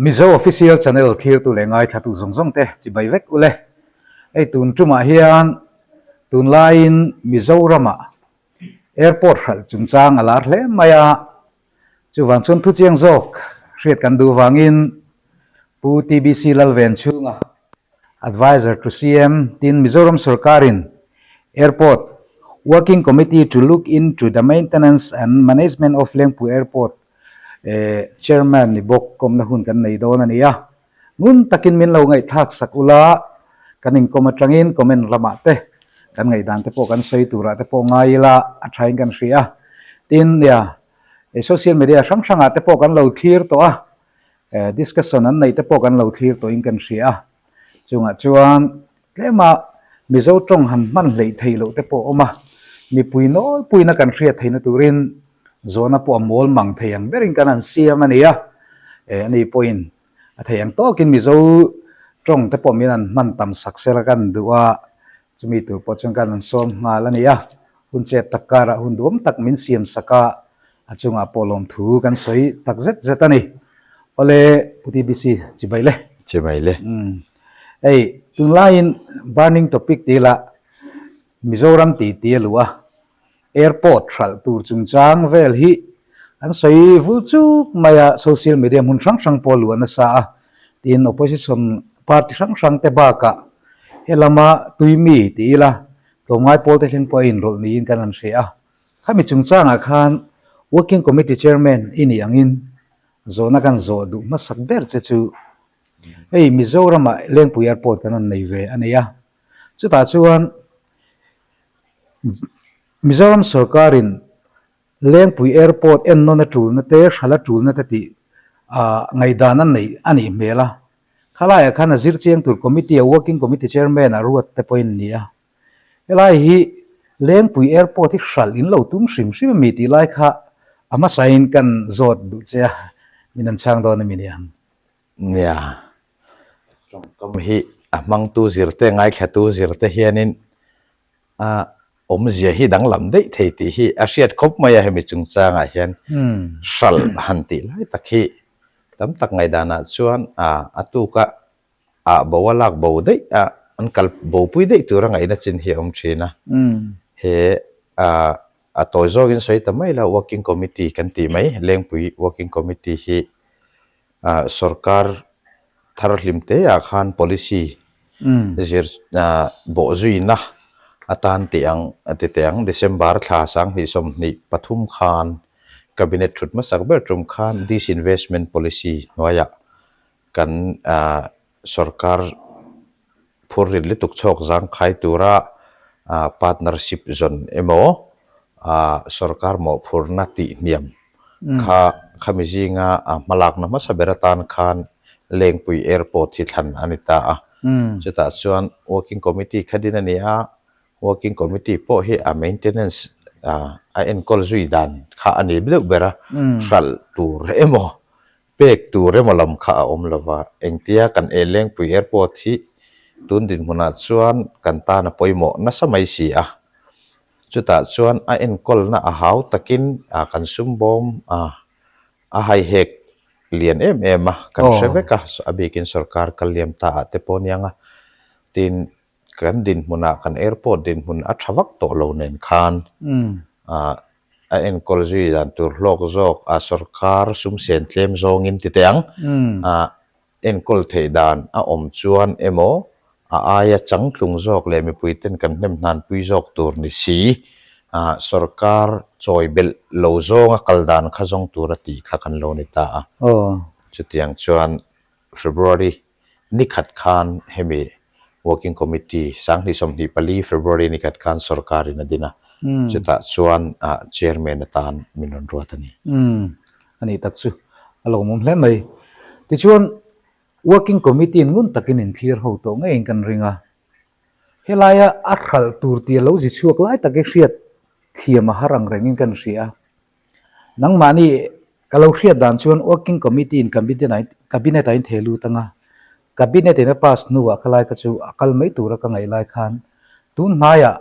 Mizo Official Channel thlirtu leh ngaithlatu zawng zawng te chibai vek ule. Hei tun tumah hian tunlaiin Mizoramah Airport hralh chungchang a lar hle mai a, chuvang chuan thuchiang zawk hriat kan duh vangin Pu TBC Lalvenchhunga, Adviser to CM, tin Mizoram sorkarin Airport Working Committee to look into the maintenance and management of Lengpui Airport Chairman ni bawk kawmna hun kan nei dawn a ni a. Ngun takin min lo ngaihthlak sak ula, kan inkawm atangin comment lamah te kan ngaihdan te pawh kan sawi turah te pawh ngai ila a thain kan hria a. Tin, nia, social media hrang hrangah te pawh kan lo thlir tawh a, discussion an neih te pawh kan lo thlir tawhin kan hria a. Chungah chuan tlema Mizo tawng han hman hleih theih loh te pawh a awm a, mipui nawlpuina kan hriat theihna turin zawhna pawh a mawl mang thei ang berin kan han siam a ni a, ani pawhin a thei ang tawkin Mizo tawng te pawh min han hman tam sak sela kan duh a, chumi tur pawh chuan kan han sawm nghal a ni a, hun chet tak karah hun duhawm tak min siam sak a, A chungah pawh lawmthu kan sawi tak zet zet a ni. Awle Pu TBC, chibai le. Chibai le. Hei, tunlaiin burning topic tih lah Mizoram tih tih a luh a, airport hralh tur chungchang vel hi an sawi vul chuk mai a, social media hmun hrang hrang pawh a luh a nasa a, tin opposition party hrang hrang te bakah helama tuimi tih ila tlawmngai pawl te thleng pawh a inrawlh niin kan han hria a. Khami chungchangah khan Working Committee Chairman i nih angin zawhna kan zawh duh hmasak ber che chu hei Mizoramah Lengpui Airport kan rawn nei ve a ni a. Chutah chuan Mizoram sorkarin Lengpui Airport ennawn a tulna te, hralh a tulna te tih ngaihdan a neih a nih hmel a. Khalaiah khan a zirchiang tur Committee a Working Committee Chairman a ruat te pawhin a ni a. Helai hi Lengpui Airport hi hralh in lo tum hrim hrim a mi tih lai kha a hmasain kan zawt duh che a, min an chhang dawn a mi niang. Nia, tawngkam hi a hmangtu zirte ngaithlatu zirte hianin a awmzia hi danglam daih thei tih hi a hriat khawp mai a hemi chungchangah hian hralh han tih lai tak hi tam tak ngaihdanah chuan a tuka ah bo a lak bo daih a, an kal bo pui daih tura ngaihna chin hi a awm thin a. He ah a tawi zawkin sawi ta mai la working committee kan tih mai, Lengpui working committee hi ah sorkar thar hlim te ah khan policy zir ah bawh zuina atan tih ang a ti teh ang December thla 2023 khan cabinet thut hmasak ber tum khan disinvestment policy hnuaiah Kan sorkar phurrit lutuk chhawk zangkhai tura partnership zawn emaw sorkar mawhphurna tih hniam kha khami zinga hmalakna hmasa ber atan khan Lengpui Airport hi thlan a ni ta a. Chutah chuan Working Committee kha din a ni a, Working Committee pawh hi a maintenance a enkawl zui dan kha a ni deuh ber a, hralh tur emaw Pek tur emaw lam kha a awm lo va, engtia kan e Lengpui Airport hi tun dinhmunah chuan kan tan a pawimawh nasa mai si a. Chutah chuan a enkawlna a hau takin kan sum bawm a a haihek lian em em a, kan hre vek a, a bikin sorkar kal liam ta ah te pawh aniang a, tin Kan dinhmunah kan airport dinhmun a tha vak tawh lo nen khan a enkawl zui dan tur hlawk zawk a sorkar sum sen tlem zawngin ti teh ang a enkawl theih dan a awm chuan emaw a aia changtlung zawk leh mipui ten kan hnem hnanpui zawk tur ni si a sorkar chawi belh lo zawnga kal dan kha zawng tur a tih kha kan lo ni ta a. Chutiang chuan February Ni khat khan hemi Working Committee 2024 February ni khat khan sorkarin a din a, chutah chuan Chairman atan min rawn ruat a ni. Umm, a nih tak chu a lawmawm hle mai. Tichuan, Working Committee in ngun takin inthlir ho tawh ngeiin kan ring a, helaia a hralh tur tih a lo zi chhuak lai tak hi hriat thiam a har ang rengin kan hria a. Nangmahni ka lo hriat dan chuan Working Committee in Cabinet ah in theh lut anga, Cabinet in a pass hnuah ka lai kha chu a kal mai tura ka ngaih lai khan tun hnaiah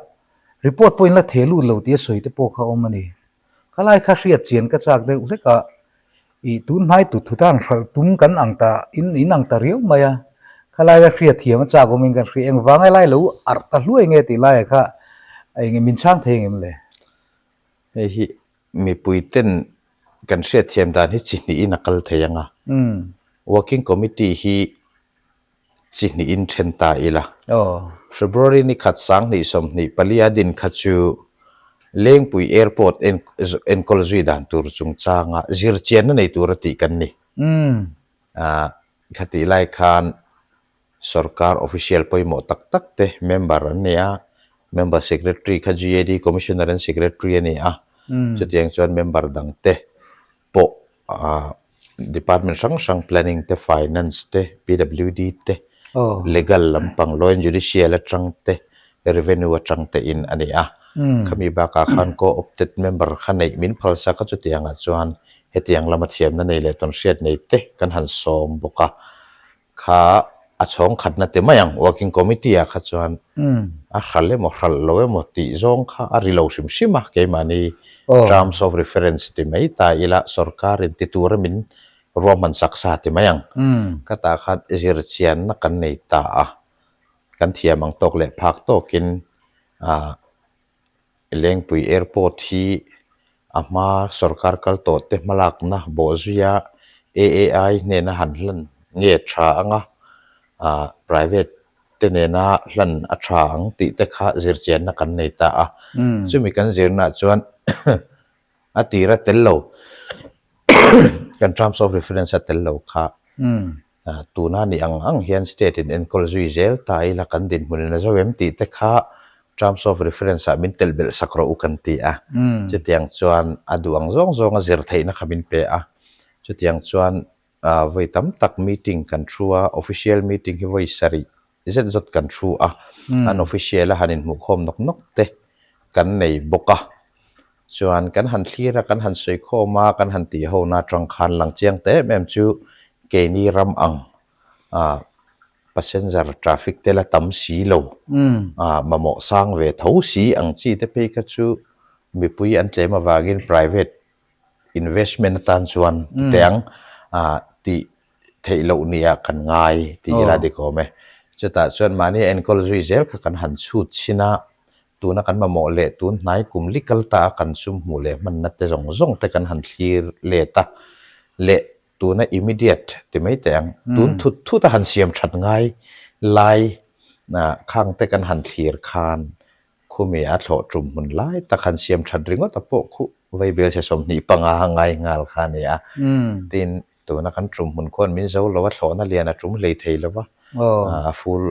report pawh in la theh lut lo tih a sawi te pawh kha awm a ni. Ka lai kha hriat chian ka chak deuh hlek a. I tun hnai tut thut a an hralh tum kan ang ta in in ang ta riau mai a, khalaia hriat thiam a chak awmin kan hria engvang helai lo arh ta hluai nge tih laiah kha eng min chhang thei engem le? Hei hi mipui ten kan hriat thiam dan hi chi hnihin a kal thei ang a, Working Committee hi chi hnihin then ta ila. February ni khat 2024 a din kha chu Lengpui Airport enkawl zui dan tur chungchanga zirchianna nei tura tih kan ni. Khatih lai khan sorkar official pawimawh tak tak te member an ni a, member secretary kha GAD Commissioner and Secretary a ni a, chutiang chuan member dang te pawh department hrang hrang planning te finance te PWD te legal lampang law and judicial atang te revenue atang te in a ni a khami bakah khan co-opted member kha neih min phal sak a chutiang ah chuan hetiang lama thiamna nei leh tawn hriat nei te kan han sawm bawk a. Kha a chhawng khatna ti mai ang, working committee ah kha chuan a hral emaw hral lo emaw tih zawng kha a ri lo hrim hrim a, keimahni terms of reference ti mai ta ila sorkar in ti tura min ruahman sak sa ti mai ang. Ka tah khan zirchianna kan nei ta a, kan thiam ang tawk leh phak tawkin Lengpui Airport hi a hma sorkar kal tawh te hmalakna bawhzuia AAI hnena han hlan nge tha ang a, private te nena hlan a tha ang tih te kha zirchianna kan nei ta a. Chumi kan zirnaah chuan a tira tel lo kan terms of reference a tel lo kha Tuna ni ang ang hian state in enkawl zui zel ta ila kan dinhmun in a zo em tih te kha terms of reference ah min telh belh sak rawh u kan ti a. Chutiang chuan a duh ang zawng zawnga zir theihna kha min pe a. Chutiang chuan vawi tam tak meeting kan thu a, official meeting hi vawi sarih zet zawt kan thu a, an official a han inhmuhkhawm nawk nawk te kan nei bawk a. Chuan kan han thlir a, kan han sawikhawm a, kan han tih hona atang khan lang chiang ta em em chu keini ram ang ah passenger traffic te la tam si lo, ah mamawh sang ve tho si ang chi te phei kha chu mipui an tlem avangin private investment atan chuan ti teh ang ah tih theih loh nia kan ngai tih ila dik awm e. Chutah chuan mahni a enkawl zui zel kha kan han chhut chhin a, tuna kan mamawh leh tun hnai kum li kal ta a kan sum hmuh leh hmanna te zawng zawng te kan han thlir let a, leh tuna immediate ti mai teh ang, tun thut thut a han siam that ngai lai khang te kan han thlir khan khumi a thlawh tum hmun lai tak han siam that ringawt a pawh khuh vaibel se 25 ngai nghal kha a ni a, tin Tuna kan tum hmun khuan min zo lo a, thlawhna lian a tum hlei thei lo va, a ful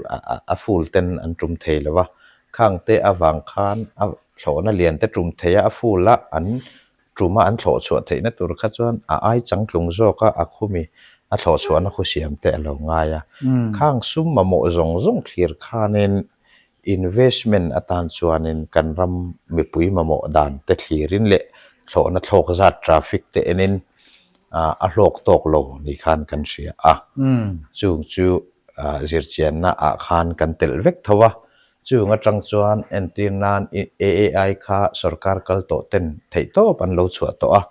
a ful ten an tum thei lo va, khang te avang khan a thlawhna lian te tum thei a, a ful a an tum a an thlawh chhuah theihna tur kha chuan a ai changtlung zawk a, a khumi a thlawh chhuahna khu siam te a lo ngai a. Khang sum mamawh zawng zawng thlir khanin Investment atan chuanin kan ram mipui mamawh dan te thlirin leh thlawhna thlawk zat traffic te enin a hlawk tawk lo ni khan kan hria a. Chung chu zirchianna ah khan kan telh vek tho a. Chung atang chuan entir nan AAI kha sorkar kal tawh ten theihtawp an lo chhuah tawh a.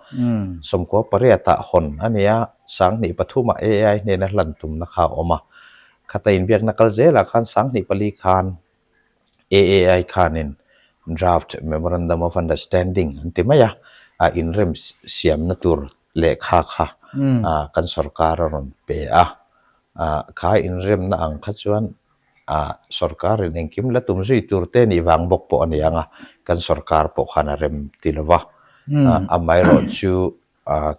18 ah hawn a nia, 2003 ah AAI hnena hlan tumna kha a awm a. Khata inbiakna kal zelah khan 2004 khan AAI khanin Draft Memorandum of Understanding an ti mai a, a inrem siamna tur lehkha kha kan sorkar a rawn pe a. Kha inremna ang kha chuan sorkarin engkim la tum zui tur te nih vang bawk pawh a ni ang a, kan sorkar pawh khan a rem ti lo va. Amaherawhchu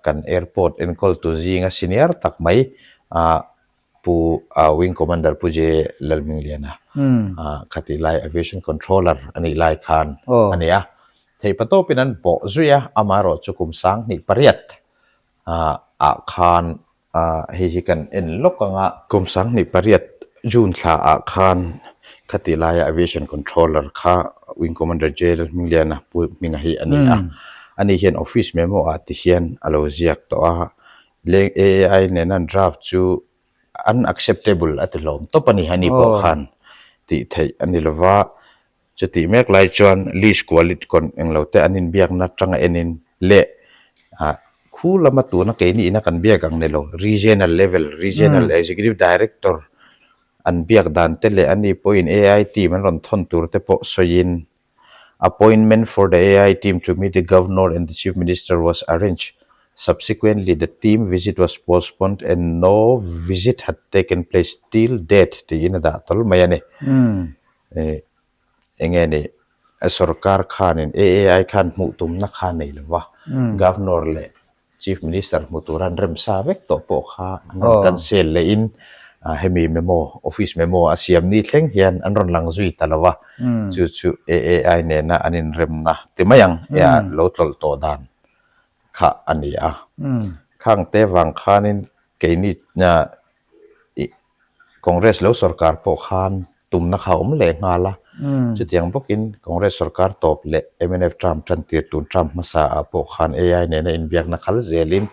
kan airport enkawltu zinga senior tak mai Pu Wing Commander Pu J Lalhmingliana khatih lai Aviation Controller a nih lai khan a ni a. Theihpa tawpin an bawh zui a, amaherawh chu kum 2008 ah khan hei hi kan en lawk ang a. Kum 2008 June thla ah khan khatih laia Aviation Controller kha Wing Commander J Lalhmingliana Pu Hminga hi a ni a. Ani hian office memo ah ti hian a lo ziak tawh a, Leng AAI nena an draft chu unacceptable a ti hlawm tawp a ni, ani pawh khan tih theih a ni lova. Chutih mek lai chuan lease quality con englo te an inbiakna atanga enin leh ah Khu lama tuna keini ina kan biak ang ni lo, regional level, regional executive director an biak dan te leh ani pawhin AI team an rawn thawn tur te pawh sawiin Appointment for the AI team to meet the Governor and the Chief Minister was arranged. Subsequently, the team visit was postponed and no visit had taken place till date tiin a dah tawl mai a ni. Enge ni sorkar khanin AAI khan hmuh tumna kha nei lo va, Governor leh Chief Minister hmu tura an rem sa vek tawh pawh kha an rawn cancel lehin hemi memo, office memo a siam ni thleng hian an rawn lang zui ta lo va, chu chu AAI nena an inremna ti mai ang lo tlawlh tawh dan kha a ni a. Khangte vang khanin keini Congress lo sorkar pawh khan tumna kha a awm leh nghal a, chutiang bawkin Congress sorkar tawp leh mnf term tantir tun term hmasa ah pawh khan AI nena inbiakna khal zelin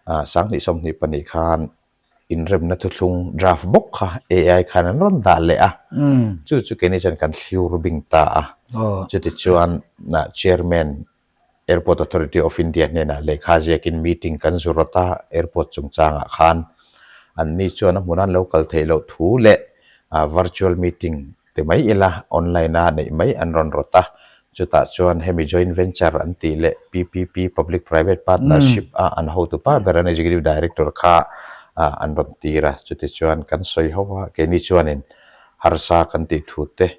2022 khan inremna thuthlung draft bawk kha AI khan an rawn dah leh a, chu chu keini chuan kan thliur bing ta a, chutichuan Chairman Airport Authority of India hnenah lehkha ziakin meeting kan zu rawt a, airport chungchangah khan anni chuan a hmun an lo kal theih loh thu leh virtual meeting ti mai ila online a neih mai an rawn rawt a, chutah chuan hemi joint venture an tih leh PPP Public Private Partnership a an hotupa ber an Executive Director kha an rawn tir a, chutichuan kan sawi ho a, keini chuanin harsa kan tih thu te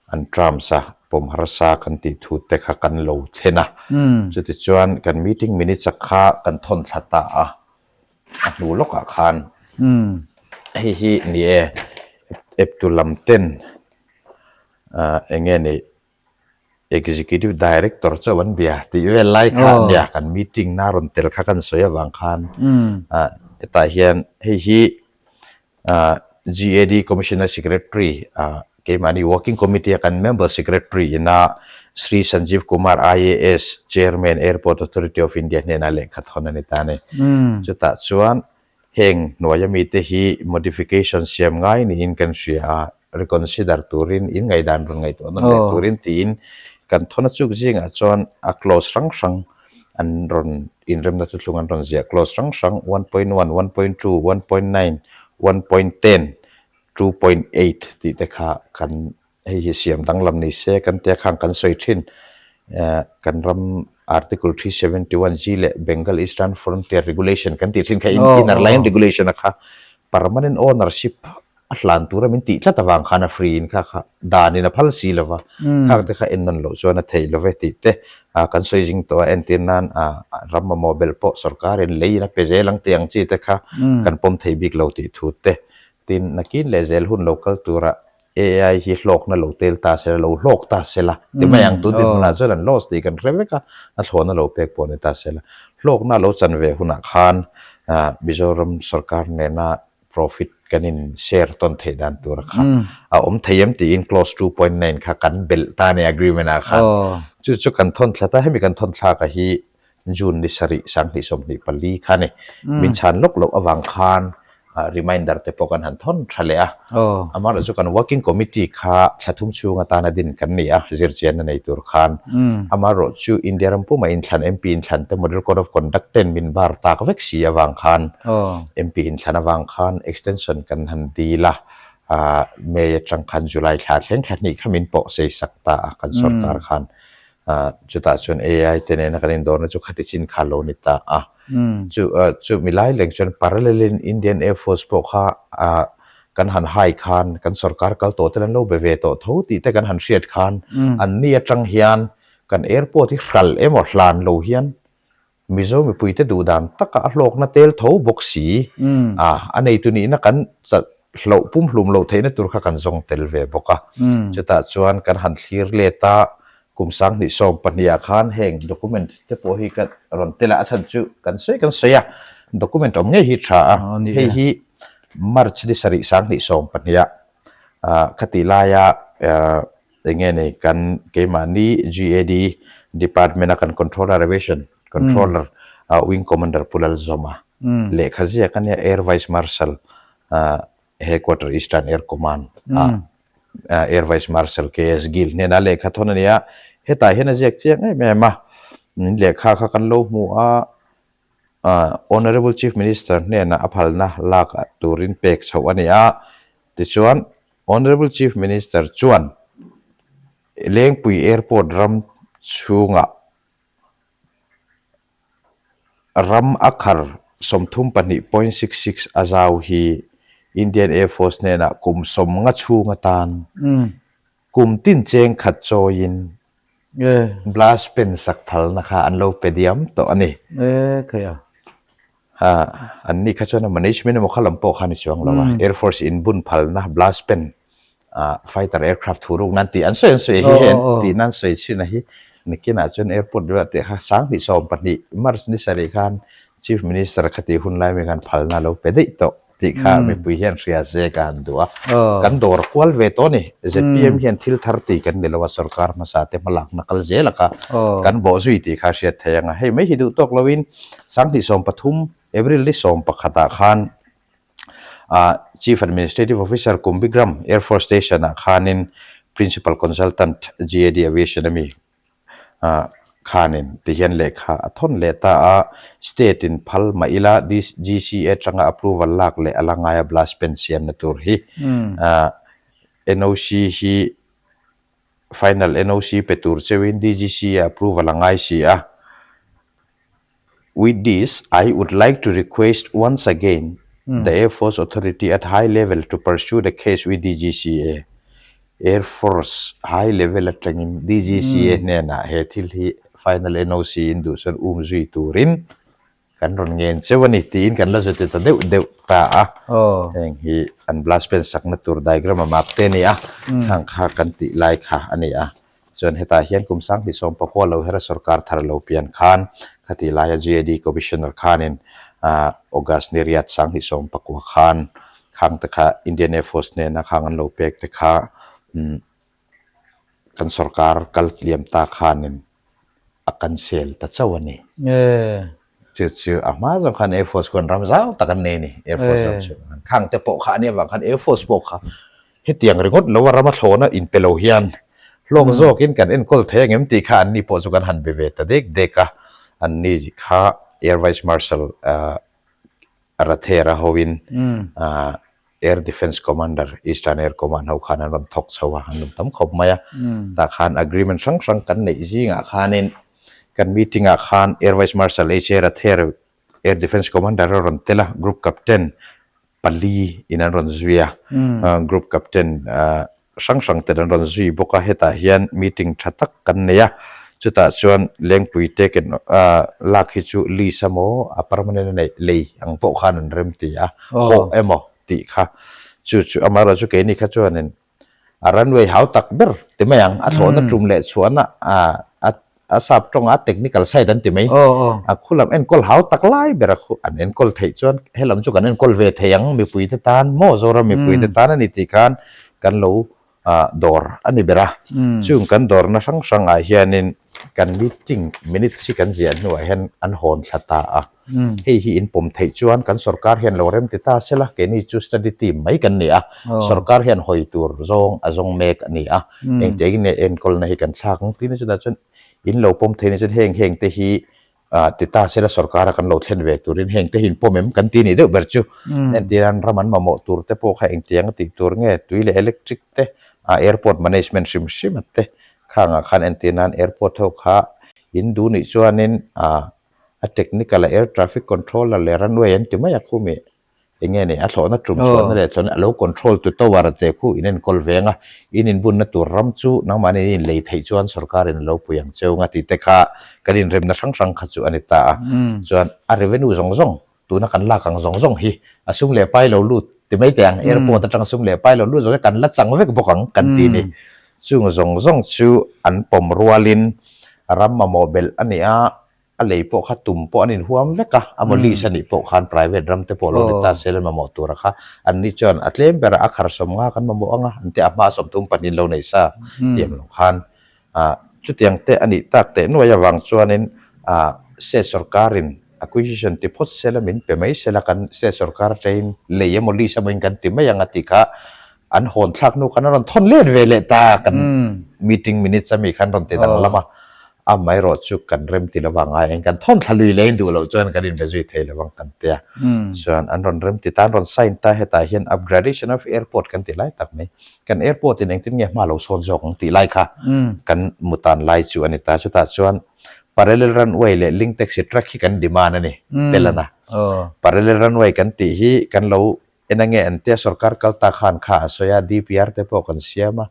An terms a pawm harsa kan tih thu te kha kan lo thlen a, chutichuan kan meeting minutes a kha kan thawn thla ta a, a hnu lawkah khan hei hi ni e, eptu lam ten eng nge ni Executive Director chauh an bia tih vel lai kha nia kan meeting na rawn tel kha kan sawi avang khan hetah hian hei hi GAD Commissioner Secretary keimahni Working Committee a kan Member Secretary ina Shri Sanjeev Kumar IAS, Chairman, Airport Authority of India hnenah lehkha thawn a ni ta a ni. Chutah chuan heng hnuaia mite hi modification siam ngai niin kan hria a, reconsider turin in ngaihdan rawn ngaihtuah nawn leh turin tiin kan thawn a chuk zingah chuan a clause hrang hrang an rawn inremna thuthlung an rawn ziah clause hrang hrang 1.1, 1.2, 1.9, 1.10, 2.8 tih te kha kan hei hi siam danglam ni se kan tia khang kan sawi thin. Kan ram Article 371 G leh Bengal Eastern Frontier Regulation kan tih thin kha Inner Line Regulation a kha permanent ownership a hlan tura min tih tlat avang khan a free in kha kha danin a phal si lova, khak te kha en nawn loh chuan a theih lo ve tih te kan sawi zing tawh a, entir nan ram mamawh belh pawh sorkarin leiin a pe zel ang tih ang chi te kha kan pawm thei bik lo tih thu te, tin nakin leh zel hun lo kal tura AI hi hlawkna lo tel ta sela, lo hlawk ta sela ti mai ang, tun dinhmunah chuan an loss tih kan hre vek a, a thlawhna lo pek pawh ni ta sela, hlawkna lo chan ve hunah khan Mizoram sorkar nena profit kan in share tawn theih dan tur kha a awm thei em tiin clause 2.9 kha kan belh ta a ni agreement ah khan. Chu chu kan thawn thla ta, hemi kan thawn thlak a hi June ni sarih 2024 kha a ni. Min chhan lawk loh avang khan reminder te pawh kan han thawn tha leh a. Amaherawhchu chu kan working committee kha thla thum chhung atana din kan ni a, zirchianna nei tur khan. Amaherawhchu India ram pumah inthlan MP inthlan te model code of conduct ten min bar tak vek si avang khan MP inthlan avang khan extension kan han dil a, May atang khan July thla thleng thla hnih kha min pawh sei sak ta a kan sorkar khan. Chutah chuan AI te nena kan indawrna chu khati chin kha lo ni ta a. Chu chu mi lai leng chuan parallel in Indian Air Force pawh kha kan han hai khan kan sorkar kal tawh te an lo be ve tawh tho tih te kan han hriat khan anni atang hian kan airport hi hral emaw hlan lo hian Mizo mipuite duh dan taka a hlawkna tel tho bawk si a, a neitu nihna kan hlauh pumhlum loh theihna tur kha kan zawng tel ve bawk a. Chutah chuan kan han thlir let a, kum 2012 ah khan heng document te pawh hi ka rawn tel a, a chhan chu kan sawi kan sawi a, document awm ngei hi tha a, hei hi March ni sarih 2012 ah khatih laia Eng nge ni kan keimahni GAD department a kan controller aviation controller wing commander Pu Lalzawma lehkha ziak a nia Air Vice Marshal headquarter Eastern Air Command ah Air Vice Marshal KS Gill hnenah lehkha thawn a nia. Hetah hian a ziak chiang em em a, lehkha kha kan lo hmu a. Honourable Chief Minister hnenah a phalna lak turin pek chhoh a ni a. Tichuan, Honourable Chief Minister chuan Lengpui Airport ram chhungah ram a khar 32.66 a zau hi Indian Air Force hnenah kum 50 chhung atan kum tin cheng khat chawiin Blast pen sak phalna kha an lo pe diam tawh a ni. An ni kha chuan a management emaw kha lam pawh kha a ni chuang lo a, Air Force in bun phalna blast pen fighter aircraft thu ruk nan tih an sawi an sawi hi hei an tih nan sawi chhin a hi nakinah chuan airport deuh ah tih kha 2012 March ni sarih khan Chief Minister kha tih hun lai mai khan phalna a lo pe daih tawh tih kha mipui hian hria zek a han duh a, kan dawr kual ve tawh a ni. ZPM hian thil thar tih kan ni lo a, sorkar hmasa te hmalakna kal zel a kha kan bawh zui tih kha hriat theih ang a. Hei mai hi duh tawk loin 2013 April ni 11 ah khan Chief Administrative Officer Kumbigram Air Force Station ah khanin Principal Consultant GAD Aviation a mi khanin tihian lehkha a thawn leh ta a, State in phal mah ila DGCA atanga approval lak leh a la ngai a blast pen siamna tur hi NOC hi final NOC pe tur cheuhin DGCA approval a ngai si a. With this, I would like to request once again the Air Force Authority at high level to pursue the case with DGCA. Air Force high level atangin DGCA hnenah he thil hi final NOC in duh chuan um zui turin kan rawn ngen cheu a ni tiin kan la zui ta deuh deuh ta a. Heng hi an blast pen sakna tur diagram a mark te a ni a, khang kha kan tih lai kha a ni a. Chuan hetah hian kum 2019 lo hera sorkar thar lo pian khan khati laia GAD Commissioner khanin August ni riat 2019 khan khang te kha Indian Air Force hnena khang an lo pek te kha kan sorkar kal tliam ta khanin a cancel ta chauh a ni. Chu chu a hma zawng khan Air Force khuan ram zau tak an nei a ni, Air Force ram chu. Khang te pawh kha a nih avang khan Air Force pawh kha hetiang ringawt lo a ram a thlawna inpe lo hian hlawk zawkin kan enkawl thei angem tih kha anni pawh chu kan han be ve ta dek dek a. Anni kha Air Vice Marshal Rathera hoin Air Defence Commander, Eastern Air Command ho khan an rawn thawk chho a, an rawn tam khawp mai a. Tah khan agreement hrang hrang kan neih zingah khanin kan meeting ah khan Air Vice Marshal HA Rather, Air Defence Commander a rawn tel a, Group Captain pali in an rawn zui a, Group Captain hrang hrang ten an rawn zui bawk a, hetah hian meeting tha tak kan nei a, chutah chuan Lengpui te ken lak hi chu lease emaw a permanent a neih lei ang pawh khan an rem ti a, hawh emaw tih kha chu chu amaherawh chu keini kha chuanin a runway hau tak ber ti mai ang, a thlawhna tum leh chhuahna a A sap tawnga technical side an ti mai. A khu lam enkawl hau tak lai ber a khu an enkawl theih chuan helam chu kan enkawl ve thei ang mipui te tan maw Zoram mipui te tan a ni tih khan kan lo dawr a ni ber a. Chung kan dawrna hrang hrangah hianin kan meeting minutes hi kan ziah hnuah hian an hawn thla ta a. Hei hi in pawm theih chuan kan sorkar hian lo rem ti ta sela, keini chu study team mai kan ni a, sorkar hian hawi tur zawng a zawng mek a ni a, engtiangin nge enkawlna hi kan thlak ang tihna chutah chuan in lo pawm theih ni chuan heng heng te hi ti ta sela sorkara kan lo thlen ve turin heng te hi in pawm em kan ti nih deuh ber chu. Entirnan ram an mamawh tur te pawh kha engtiang a tih tur nge tui leh electric te, airport management hrim hrim a te khangah khan entirnan airport ho kha in duh nih chuanin A technical a air traffic controller leh runway an ti mai a khumi eng nge ni a thlawhna tum chhuahna leh thlawhna a lo control tu tower te khu in enkawl veng a, in inbunna tur ram chu nangmahni in inlei theih chuan sorkar in a lo pui ang cheu nga tih te kha kan inremna hrang hrang kha chu a ni ta a. Chuan a revenue zawng zawng tuna kan lak ang zawng zawng hi a sum leh pai lo lut ti mai teh ang airport atanga sum leh pai lo lut zawng hi kan la chang vek bawk ang kan ti ni. Chung zawng zawng chu an pawm rualin ram mamawh belh a ni a, a lei pawh kha tum pawh an inhuam vek a, a maw lease a nih pawh khan private ram te pawh lo ni ta se la mamawh tura kha an ni chuan a tlem berah a khar 50 kan mamawh ang a, an ti a hma 32 lo nei sa tiang lo khan ah chutiang te a nih tak teh nuai avang chuanin ah state sorkarin acquisition ti phawt se la min pe mai se la kan state sorkar atangin lei emaw lease emaw in kan ti mai ang a tih kha an hawn thlak hnu khan a rawn thawn let ve leh ta kan meeting minutes ami khan rawn ti danglam a. Amaherawh chu kan rem ti lovang a, eng kan thawn thla lui leh in duh loh chuan kan inbe zui thei lovang kan ti a. Chuan an rawn rem ti ta, an rawn sign ta, hetah hian upgradation of airport kan ti lai tak mai. Kan airport in engtin nge hma lo sawn zawk ang tih lai kha kan mutan lai chu a ni ta. Chutah chuan parallel runway leh link taxi track hi kan demand a ni Telana. Parallel runway kan tih hi kan lo En ange an tia sorkar kal ta khan kha a sawi a, DPR te pawh kan siam a,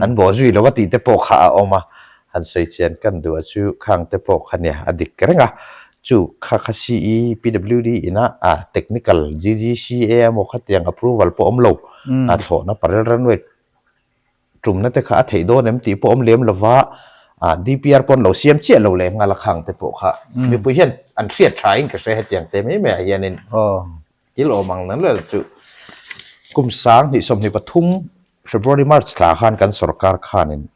an bawh zui lo a tih te pawh kha a awm a, han sawi chian kan duh a chu khang te pawh kha nia a dik reng a, chu kha kha CE, PWD ina a technical GGCA emaw khatiang approval pawh awm lo, a thlawhna parel runway tumna te kha a theih dawn em tih pawh awm lem lova, DPR pawn lo siam chiah lo leh nghal a khang te pawh kha mipui hian an hriat tha in ka hre hetiang te mai mai ah hianin. Thil awm ang nan lel chu kum 2023 February March thla khan kan sorkar khanin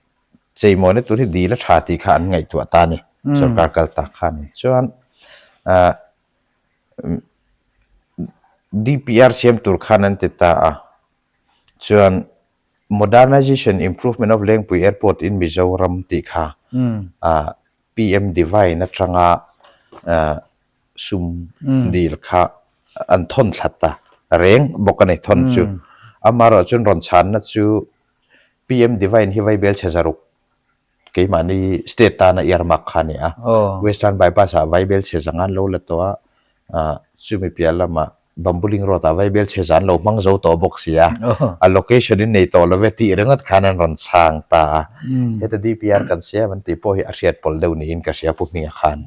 cheimawina tur hi dil a tha tih kha an ngaihtuah ta a ni sorkar kal tak khanin chuan ah DPR siam tur khan an ti ta a chuan Modernization Improvement of Lengpui Airport in Mizoram tih kha ah PM Divine atanga ah sum dil kha an thawn thla ta reng bawk a ni thawn chu. Amaherawh chuan rawn chhanna chu PM Divine hi Vaibel chhe zaruk keimahni state tana earmark kha a ni a. Western Bypass ah Vaibel chhe zanga an lo la tawh a, chumi piah lamah Bambuling Road ah Vaibel chhe zan lo hmang zo tawh bawk si a, a location in nei tawh lo ve tih ringawt khan an rawn chhang ta a. Heta DPR kan siam an tih pawh hi a hriat pawlh deuh niin ka hria Pu Hminga khan.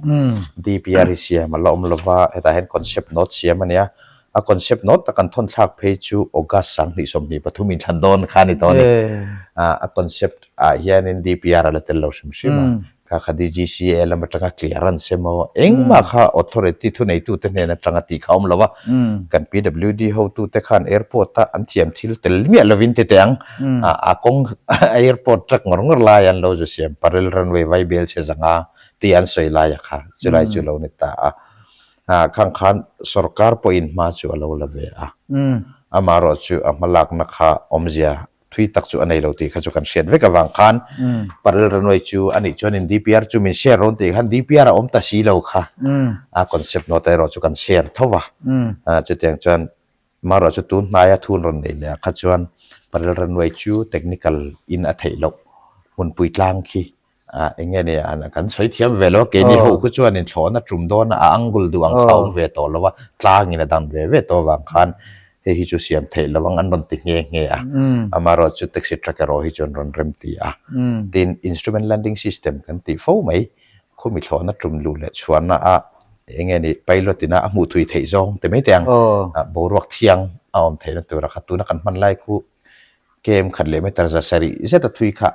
DPR hi siam a la awm lo va, hetah hian concept note siam a nia. A concept note tak an thawn thlak phei chu August 2023 inthlan dawn kha a ni tawh a ni. A concept ah hianin DPR a la tel lo hrim hrim a. Kha kha DGCA lam atanga clearance emaw engmah kha authority thuneitute hnen atanga tih kha a awm lo a, kan PWD hotute khan airport a an thiam thil tel miah lovin ti teh ang, a kawng airport truck ngawr ngawr lai an lo zu siam parel runway vaibel chhe zanga tih an sawi lai a kha chulai chu lo ni ta a, khang khan sorkar pawhin hma chu a lo la ve a, amaherawh chu a hmalakna kha awmzia thui tak chu a nei lo tih kha chu kan hriat vek avang khan Parel Runway chu a nih chuanin DPR chu min share rawn tih khan DPR a awm ta si lo kha a concept note erawh chu kan share tho va, chutiang chuan marawh chu tun hnaia thun rawn nei leh ah kha chuan Parel Runway chu technical in a theih loh hmunpui tlang khi Ah eng nge ni a kan sawi thiam ve lo a keini ho khu chuan in thlawhna tum dawn a a angle duh ang kha a awm ve tawh lo a tlang in a dang ve ve tawh avang khan hei hi chu siam theih lo ang an rawn ti nghe nghe a amaherawh chu taxi truck erawh hi chu an rawn rem ti a tin instrument landing system kan tih fo mai khumi thlawhna tum luh leh chhuahna a eng nge ni pilot ina a hmuh thui theih zawng ti mai teh ang boruak thiang a awm theihna tura kha tuna kan hman lai khu Kem khat leh meter 700 zeta thui kha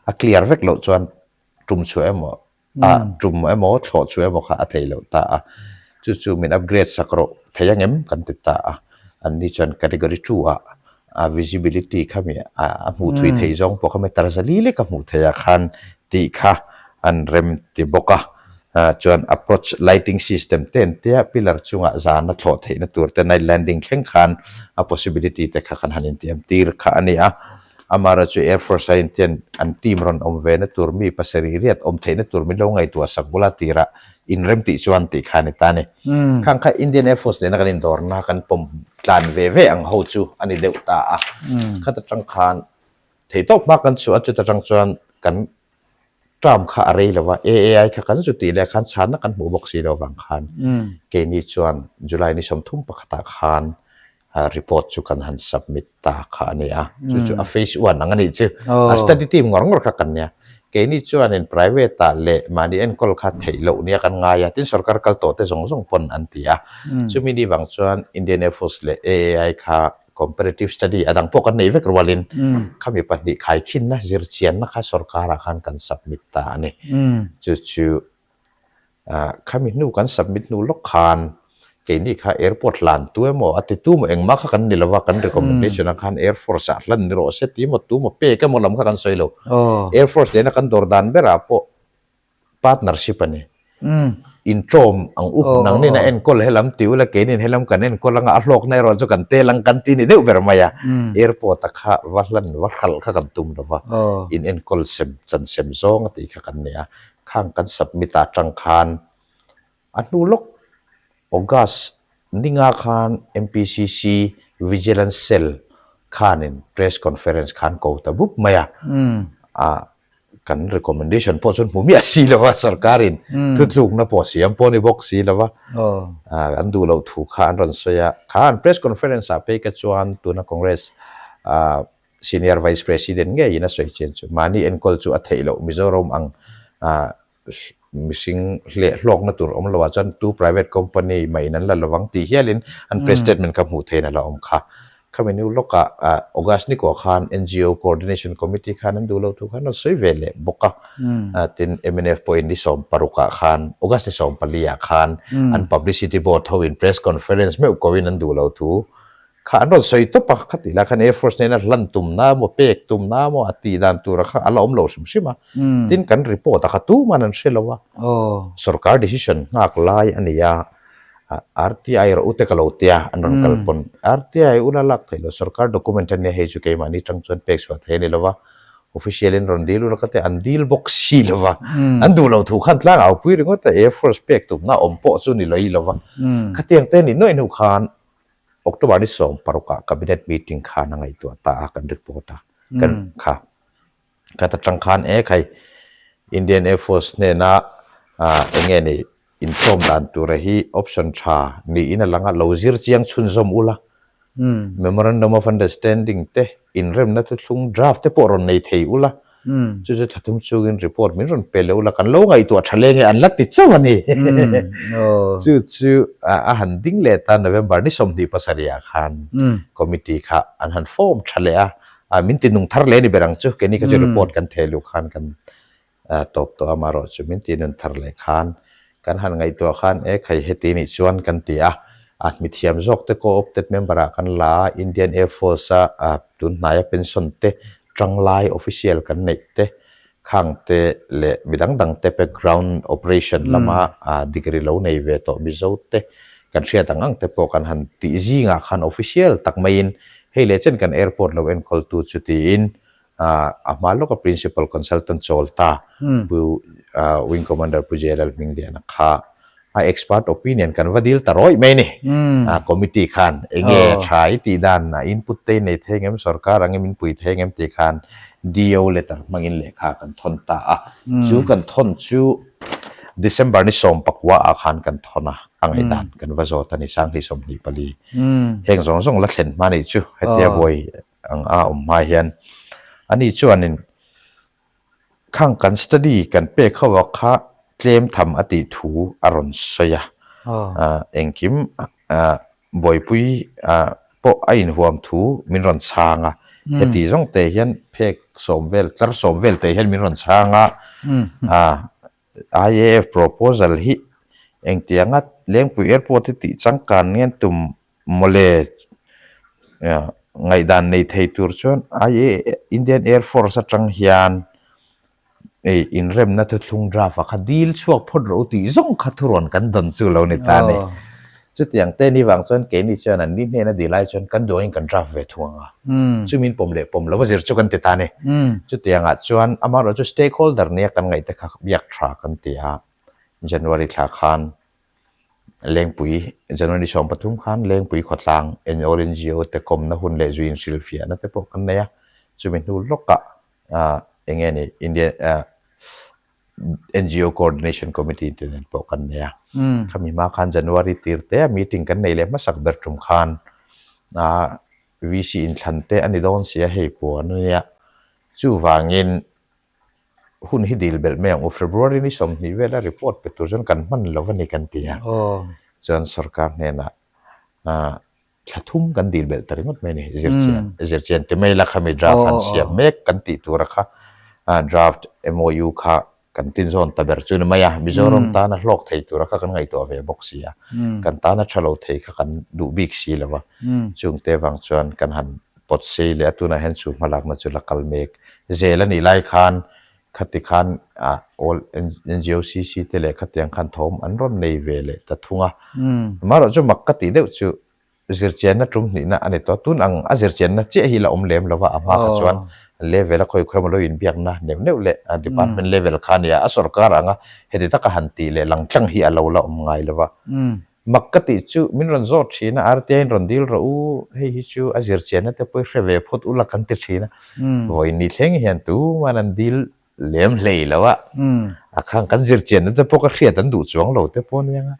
a clear vek loh chuan tum chhuah emaw a tum emaw thlawh chhuah emaw kha a thei loh ta a, chu chu min upgrade sak rawh thei angem kan ti ta a, anni chuan category 2 ah a visibility kha mi a hmuh thui theih zawng pawh kha meter 400 lek a hmuh theih ah khan tih kha an rem ti bawk a. Chuan approach lighting system te an tia pillar chungah zan a thlawh theihna tur te night landing thleng khan a possibility te kha kan han intiam tir kha a ni a. Amaherawh chu Air Force a intian an team rawn awm ve na tur mi pasarih riat awm theihna tur min lo ngaihtuah sak bula tirah inrem tih chuan tih kha a ni ta a ni. Khang kha Indian Air Force nena kan indawrna kan pawm tlan ve ve ang ho chu a ni deuh ta a. Khat atang khan theihtawp hma kan chhuah a chuta tang chuan kan Term kha a rei lo va, AAI kha kan zu tih leh khan chhanna kan hmuh bawk si lo vang khan keini chuan July ni 31 ah khan report chu kan han submit ta kha a ni a, chu chu a phase one ang a nih chu. A study team ngawr ngawr kha kan nia. Keini chuanin private ah leh mahni enkawl kha theih loh nia kan ngai a, tin sorkar kal tawh te zawng zawng pawn an ti a. Chumi ni vang chuan Indian Air Force leh AAI kha Comparative study a dang pawh kan nei vek rualin khami pahnih khaikhinna zirchianna kha sorkarah khan kan submit ta a ni. Chu chu khami hnu kan submit hnu lawk khan keini kha airport hlan tu emaw a ti tu maw engmah kha kan ni lo va, kan recommendation ah khan Air Force ah hlan ni rawh se ti maw tu maw pek emaw lam kha kan sawi lo. Air Force nena kan dawr dan berah pawh partnership a ni. Inṭawm ang u, nangnin a enkawl helam ti ula keinin helam kan enkawl anga a hlawkna erawh chu kan tel ang kan ti ni deuh ber mai a. Airport a kha va hlan va hralh kha kan tum lo va, in enkawl sem chan sem zawng a tih kha kan nei a. Khang kan submit ah tang khan a hnu lawk August ninga khan MPCC Vigilance Cell khanin press conference khan ko ta bup mai a. Kan recommendation pawh chuan hmu miah si lo a, sarkarin thutlukna pawh siam pawh ni bawk si lo a, an duh loh thu kha an rawn sawi a. Kha an press conference ah phei kha chuan tuna Congress senior vice president ngeiin a sawi chian chu mahni enkawl chu a theih loh Mizoram ang mihring hleh hlawkna tur awm lo ah chuan tu private company mah in an la lovang tih hialin an press statement kha hmuh theihin a la awm kha. Khami nu lawkah August ni kuah khan NGO Coordination Committee khan an duh loh thu khan rawn sawi ve leh bawk a. Tin, mnf pawhin ni 16 ah khan, August ni 14 ah khan an publicity board hoin press conference meuh koin an duh loh thu Kha an rawn sawi tawp a, khatih lai khan Air Force nena hlan tumna emaw pek tumna emaw a tih dan tura kha a la awm lo hrim hrim a. Tin kan report a kha tuman an hre lo a. Sorkar decision nghak lai a ni a, RTI rawh u te ka lo tia an rawn kal pawn. RTI ula lak theih loh sorkar document a nia hei chu keimahni tang chuan pek chhuah thei a ni lo va. Official in rawn dil ula ka tia an dil bawk si lo va. An duh lo thu khan tlang au pui ringawt a Air Force pek tumna awm pawh chu ni lawih lo va. Khatiang te ni nuaih hnu khan October ni 16 ah Cabinet meeting khan a ngaihtuah ta a, kan report a, kan kha khat atang khan e khai Indian Air Force hnena eng nge ni intlawm dan tura hi option tha niin a lang a, lo zir chiang chhunzawm ula, Memorandum of Understanding te inremna thuthlung draft te pawh rawn nei thei ula, Chu chu thla thum chungin report min rawn pe leh ula kan lo ngaihtuah tha leng e an la ti chauh a ni. Chu chu a han ding leh ta November ni 27 ah khan committee kha an han form tha leh a, min ti nung thar leh a ni ber ang chu keini kha chu report kan theh luh khan kan tawp tawh a amaherawh chu min ti nun thar leh khan kan han ngaihtuah khan e khai heti nih chuan kan ti a, a mithiam zawk te co-opted member ah kan la a, Indian Air Force a tunhnaia pension te Tanglai official kan neih te, khang te leh mi dang dang te background operation lama degree lo nei ve tawh Mizo te kan hriat ang ang te pawh kan han tih zingah khan official tak maiin hei leh chen kan airport lo enkawltu chu tiin a hma lawka principal consultant chawl ta Pu Wing Commander Pu J Lalhmingliana kha A expert opinion kan va dil ta rawih mai ni. Committee khan enge tha i tih dan a input te i nei thei ngem, sorkar ang em in pui thei ngem tih khan DO letter hmangin lehkha kan thawn ta a. Chu kan thawn chu December ni 14 ah khan kan thawn a, a ngaihdan kan va zawt a ni, 2024. Heng zawng zawng la thlen hma nih chu hetia buai ang a awm hma hian ani chuanin Khang kan study kan pek ho ah kha tlem tham a tih thu a rawn sawi a, engkim buaipui pawh a inhuam thu min rawn chhang a, heti zawng te hian phek sawm vel tlar sawm vel te hian min rawn chhang a, IAF proposal hi engtianga Lengpui Airport hi tih changkan ngen tum Mawle, ngaihdan nei thei tur chuan Indian Air Force atang hian inremna thuthlung draft ah kha dil chhuak phawt rawh u tih zawng kha thurawn kan dawn chu lo ni ta a ni. Chutiang te ni vang chuan keini chuan an ni hnena dil ai chuan kan duangin kan draft ve thung ang a, chu min pawm leh pawm lo a zir chu kan ti ta a ni. Chutiangah chuan amaherawhchu stakeholder nia kan ngaih te kha biak tha kan ti a, January thla khan Lengpui, January 13 khan Lengpui khawtlang NGO NGO te kawmna hun leh zui inhrilhfiahna te pawh kan nei a, chumi hnu lawkah eng nge ni Indian NGO Coordination Committee te nen pawh kan nei a. Khami hma khan January tir te a meeting kan nei leh hmasak ber tum khan VC inthlan te a ni dawn sia hei puan a nia. Chuvangin Hun hi dil belh mai ang u, February ni 20 vela report pe tur chuan kan hman lo a ni kan ti a. Chuan sorkar hnenah thla thum kan dil belh ta ringawt mai a ni, zirchian zirchian ti mai la khami draft han siam mek kan tih tura kha draft MOU kha kan tinzawn ta ber chu ni mai a, Mizoram tana hlawk thei tura kha kan ngaihtuah ve bawk si a, kan tana tha lo thei kha kan duh bik si lo va, chungte vang chuan kan han pawt sei leh a, tunah hian chu hmalakna chu la kal mek. Zel a nih lai khan Khati khan All NGOCC te leh khatiang khan thawm an rawn nei ve leh ta thung a. Amaherawhchu mak ka tih deuh chu zirchianna tum hnihna a ni tawh. Tun ang a zirchianna chiah hi la awm lem lo va, a hma kha chuan level a khawi khawi emaw lo inbiakna neuh neuh leh department level kha a nia, a sorkar anga heti taka han tih leh lang tlang hi a lo la awm ngai lo va. Mak ka tih chu min rawn zawt thin a, RTI in rawn dil rawh u, hei hi chu a zirchianna te pawh i hre ve phawt ula kan ti thin a. Vawiin ni thleng hian tuman an dil lem hlei lo a, a khang kan zirchianna te pawh ka hriat an duh chuang lo te pawh aniang a,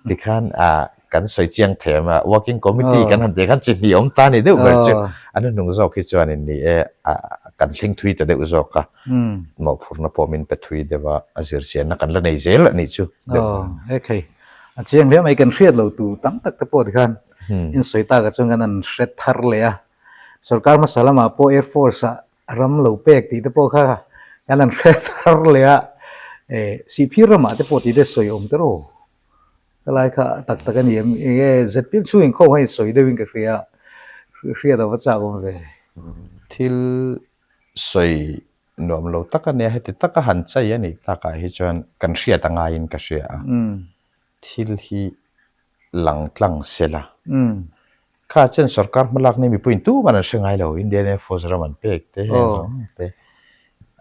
tikhan ah kan sawi chiang thei awm a, working committee kan han tih khan chi hnih awm ta ni deuh ber chu an hnung zawk hi chuanin ni e kan thleng thui ta deuh zawk a, mawhphurhna pawh min pe thui deuh a, a zirchianna kan la nei zel a nih chu deuh. Aw, he a chiang hle mai kan hriat loh tur tam tak te pawh tikhan in sawi takah chuan kan han hre thar leh a, sorkar hmasa lamah pawh Air Force ah ram lo pek tih te pawh kha kan han hre thar leh a, eh Sihphir ramah te pawh tih te sawi awm ta rawh. Ka lai kha tak tak a ni em? Eng nge ZPM chhung inkhawm kha insawi deuhin ka hria a, hriat a va chak awm ve. Thil sawi nuam lo tak a nia, heti taka han chai a nih takah hi chuan kan hriat a ngaiin ka hria a. Thil hi lang tlang se la. Kha chuan sorkar hmalak ni mipuiin tuman an hre ngai lo, Indian Air Force ram an pek te heng zawng te.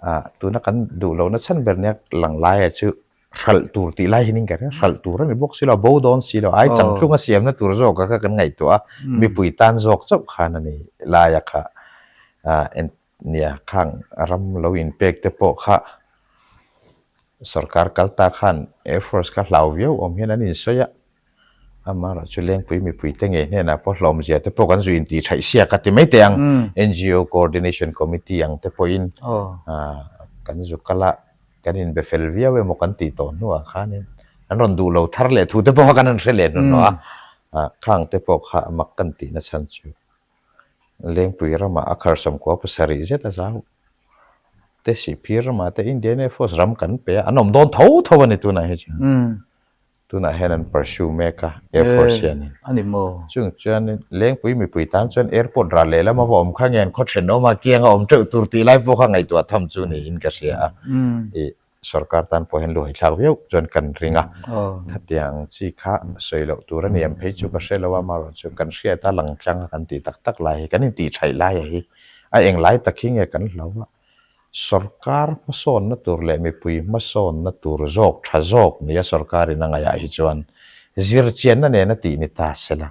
Ah tuna kan duh lohna chhan ber nia lang laia chu hralh tur tih lai hian in ka ring, hralh tur a ni bawk si lo, bo dawn si lo, ai changtlung a siamna tur zawk a kha kan ngaihtuah a, mipui tan zawk chauh khan a ni laia kha ah nia khang ram lo inpek te pawh kha Sorkar kal ta khan Air Force kha hlau viau awm hian an insawi a, amaherawh chu Lengpui mipuite ngei hnenah pawh hlawmzia te pawh kan zu intih thaih siak a ti mai teh ang. NGO Coordination Committee ang te pawhin kan zu kal a, kan inbe fel viau emaw kan tih tawh hnuah khanin an rawn duh lo thar leh thu te pawh kha kan han hre leh hnuhnawh a, khang te pawh kha mak kan tihna chhan chu Lengpui ramah a kharsawmkua pasarih zet a zau. Te Sihphir ramah te Indian Air Force ram kan pe a, an awm dawn tho tho a ni tunah hi chuan. Tunah hian an pursue mek a Air Force hianin. A ni maw? Chung chuanin Lengpui mipui tan chuan airport ral lehlam a va awm kha nge an khaw thenawm a, kianga awm teuh tur tih lai pawh kha ngaihtuah tham chu niin ka hria a. Ih Sorkar tan pawh hian luhai thlak viau chuan kan ring a, khatiang chi kha sawi loh tur a ni em phei chu ka hre lo a, amaherawh chu kan hriat a lang tlang a kan tih tak tak lai hi kan intih thaih lai a hi a eng lai tak hi nge kan hlo a, sorkar hmasawnna tur leh mipui hmasawnna tur zawk tha zawk nia sorkarin a ngaihah hi chuan zirchianna nena tih ni ta sela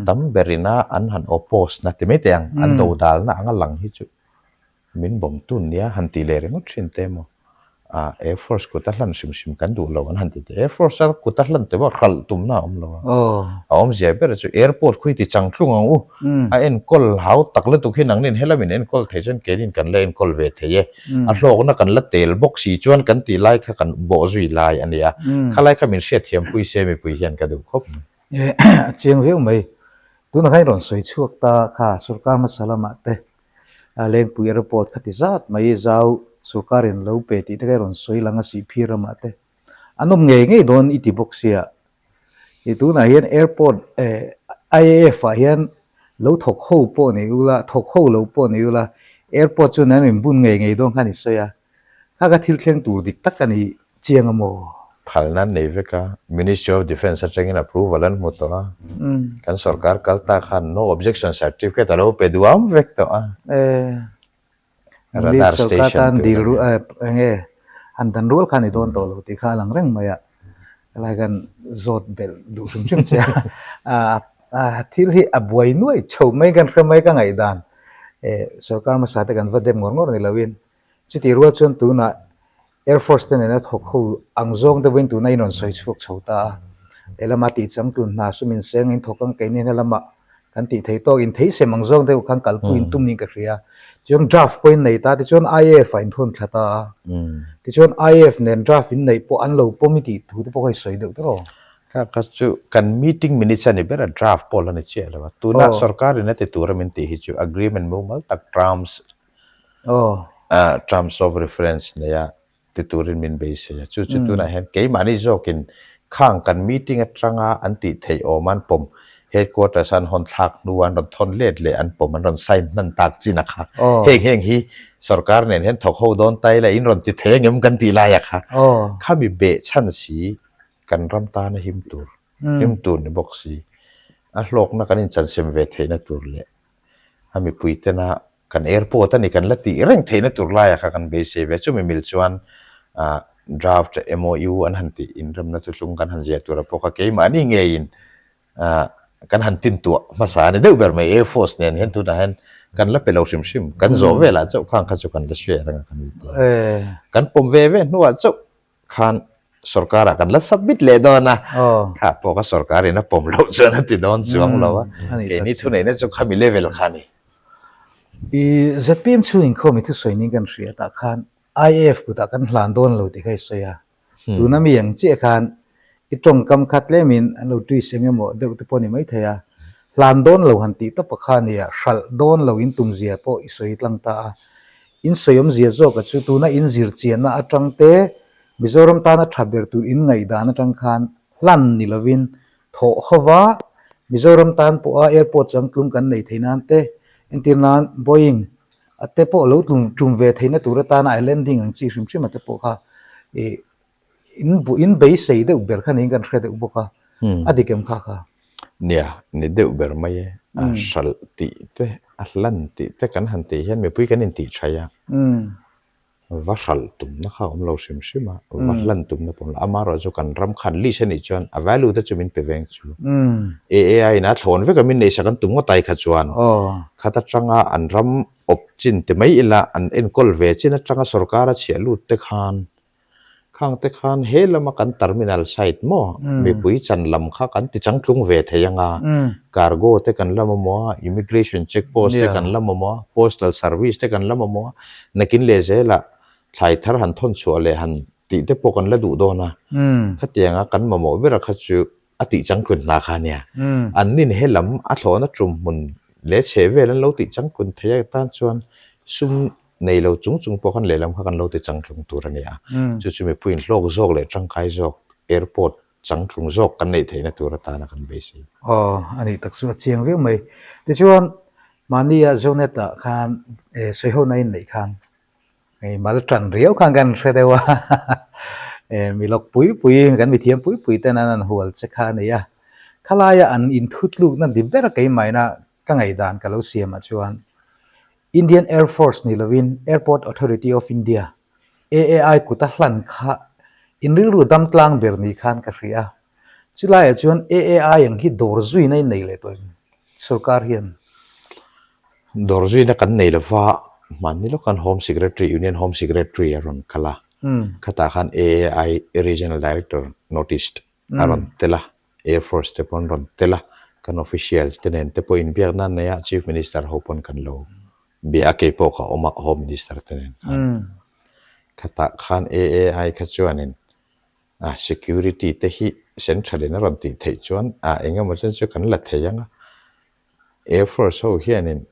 tam berina an han oppose na ti mai teh ang an dodalna anga lang hi chu Min bawm tun nia han tih leh ringawt thin te maw? Ah, Air Force kut a hlan hrim hrim kan duh lo an han ti teh. Air Force a kut a hlan te pawh hralh tumna a awm lo a. A awmzia ber chu airport khawi ti chang tlung ang u. A enkawl hau tak lutuk hi nangnin helamin enkawl thei chuan keinin kan la enkawl ve thei e. A hlawkna kan la tel bawk si chuan kan tih lai kha kan bawh zui lai a nia. Khalai kha min hriatthiampui se mipui hian ka duh khawp mai. A chiang viau mai. Tunah khan i rawn sawi chhuak ta kha sorkar hmasa lamah te Lengpui Airport kha ti zat mai zau sorkarin lo pe tih te kha i rawn sawi lang a Sihphir ramah te an awm ngei ngei dawn i ti bawk sia. I tunah hian airport IAF ah hian lo thawk ho pawh nei ula thawk ho lo pawh nei ula airport chuan an inbun ngei ngei dawn khan i sawi a. Kha kha thil thleng tur dik tak a ni chiang a maw? Phalna an nei vek a, Ministry of Defence atangin approval an hmu tawh a, kan sorkar kal ta khan no objection certificate a lo pe duam vek tawh a. Radar station tur a ni. Enge han dan rual kha ni dawn tawh lo tih kha a lang reng mai a, helai khan zawt belh duh hrim hrim che a, thil hi a buai nuai chho mai kan hre mai ka ngaihdan sorkar hmasa te kan va dem ngawr ngawr ni loin Chutih rual chuan tunah Air Force te nena thawk ho ang zawng deuhin tuna in rawn sawi chhuak chho ta a. Helama tih chang tun hna sum in seng in thawk ang keini helama kan tih thei tawk in thei sem ang zawng deuh khan kalpui in tum niin ka hria. Chuan draft pawh in nei ta tichuan IAF ah in thawn thla ta a. Tichuan IAF nen draft in neih pawh an lo pawm i tih thu te pawh kha i sawi deuh tawh. Kha kha chu kan meeting minutes a ni ber a, draft pawh la ni chiah lo a. Tuna sorkar in a ti tur a min tih hi chu agreement mumal tak terms Terms of reference neia ti turin min beisei a. Chu chu tunah hian keimahni zawkin khang kan meeting atanga an tih theih awm an pawm, headquarters an hawn thlak hnu an rawn thawn let leh an pawm an rawn sign hman tak chin a kha. Heng heng hi Sorkar nen hian thawk ho dawn ta ila in rawn ti thei angem kan tih lai a kha. Khami beh chhan si kan ram tana him tur, him tur ni bawk si. A hlawkna kan inchansem ve theihna tur leh a mipui tena kan airport a ni kan la tih reng theihna tur laia kha kan beisei ve. Chumi mil chuan draft MOU an han tih inremna thuthlung kan han ziah tura pawh kha keimahni ngeiin kan han tintuah hmasa a ni deuh ber mai. Air Force nen hian tunah hian kan la pe lo hrim hrim. Kan zawh velah chauh khang kha chu kan la share ang a kan ti. Kan pawm ve ve hnuah chauh khan sorkar ah kan la submit leh dawn a, kha pawh kha sorkar in a pawm loh chuan a ti dawn chuang lo a, keini thuneihna chu khami level kha a ni. I zpm chhung inkhawm i thusawi ning kan hria tah khan IAF kutah kan hlan dawn lo tih kha i sawi a, tuna mi ang chiah khan i tawngkam kha tlemin an lo twist eng emaw deuh te pawh a ni maithei a, hlan dawn lo han tih tawp a kha nia, hralh dawn lo in tumzia pawh i sawi tlang ta a, In sawiawmzia zawka chu tuna in zir chianna atang te, Mizoram tana tha ber tur in ngaihdan atang khan hlan ni lovin thawh hova Mizoram tan pawha airport changtlung kan nei thei nan te, entir nan Boeing a te pawh lo tlum tum ve theihna tur atana a landing ang chi hrim hrim a te pawh kha ih in bu in beisei deuh ber kha niin kan hre deuh bawk a, a dik em kha kha? Nia, ni deuh ber mai e. A hralh tih te, a hlan tih te kan han tih hian mipui kan intih thaih a. Va hralh tumna kha a awm lo hrim hrim a, va hlan tumna pawh a awm lo. Amaherawhchu kan ram khan lease a nih chuan a value te chu min pe veng chu. AAI in a thlawn vek a min neihsak an tum ngawt ai kha chuan khat atanga an ram awp chin ti mai ila an enkawl ve chin atanga sorkar a chhiah lut te khan Khang te khan he lama kan terminal site maw mipui chan lam kha kan ti changtlung ve thei anga, cargo te kan la mamawh a, immigration check post te kan la mamawh a, postal service te kan la mamawh a, nakin leh zelah thlai thar han thawn chhuah leh han tih te pawh kan la duh dawn a, khatianga kan mamawh bera kha chu a tih changtlun hna kha ania. An nin he lam a thlawhna tum hmun leh chheh vel an lo tih changtlun thei a tan chuan sum nei lo chung chung pawh khan lehlam kha kan lo ti changtlung tur a ni a. Chu chu mipuiin hlawk zawk leh tangkai zawk airport changtlung zawk kan neih theihna tur atana kan beisei. Aw, a nih tak chu a chiang viau mai. Tichuan, mahnia Zonet-ah khan sawihona in neih khan hei mal tan riau khan kan hre deuh a, mi lawk pui pui, kan mithiam pui pui ten an han hual che kha a ni a. Khalaia an inthutlukna ni ber keimahina ka ngaihdan ka lo siamah chuan Indian Air Force ni lovin Airport Authority of India, AAI, kuta hlan kha in rilru dam tlang ber ni khan ka hria a. Chulaiah chuan AAI ang hi dawr zuina in nei leh tawh em sorkar hian? Dawr zuina kan nei lova, hmanni lawk khan Home Secretary, Union Home Secretary a rawn kal a, khatah khan AAI Regional Director noticed a rawn tel a, Air Force te pawh an rawn tel a, kan official te nen te pawh inbiakna an nei a, Chief Minister ho pawn kan lo bia a, kei pawh ka awm a Home Minister te nen khan. Khatah khan AAI kha chuanin a security te hi central in a rawn tih theih chuan a eng emaw chen chu kan la thei ang a, Air Force ho hianin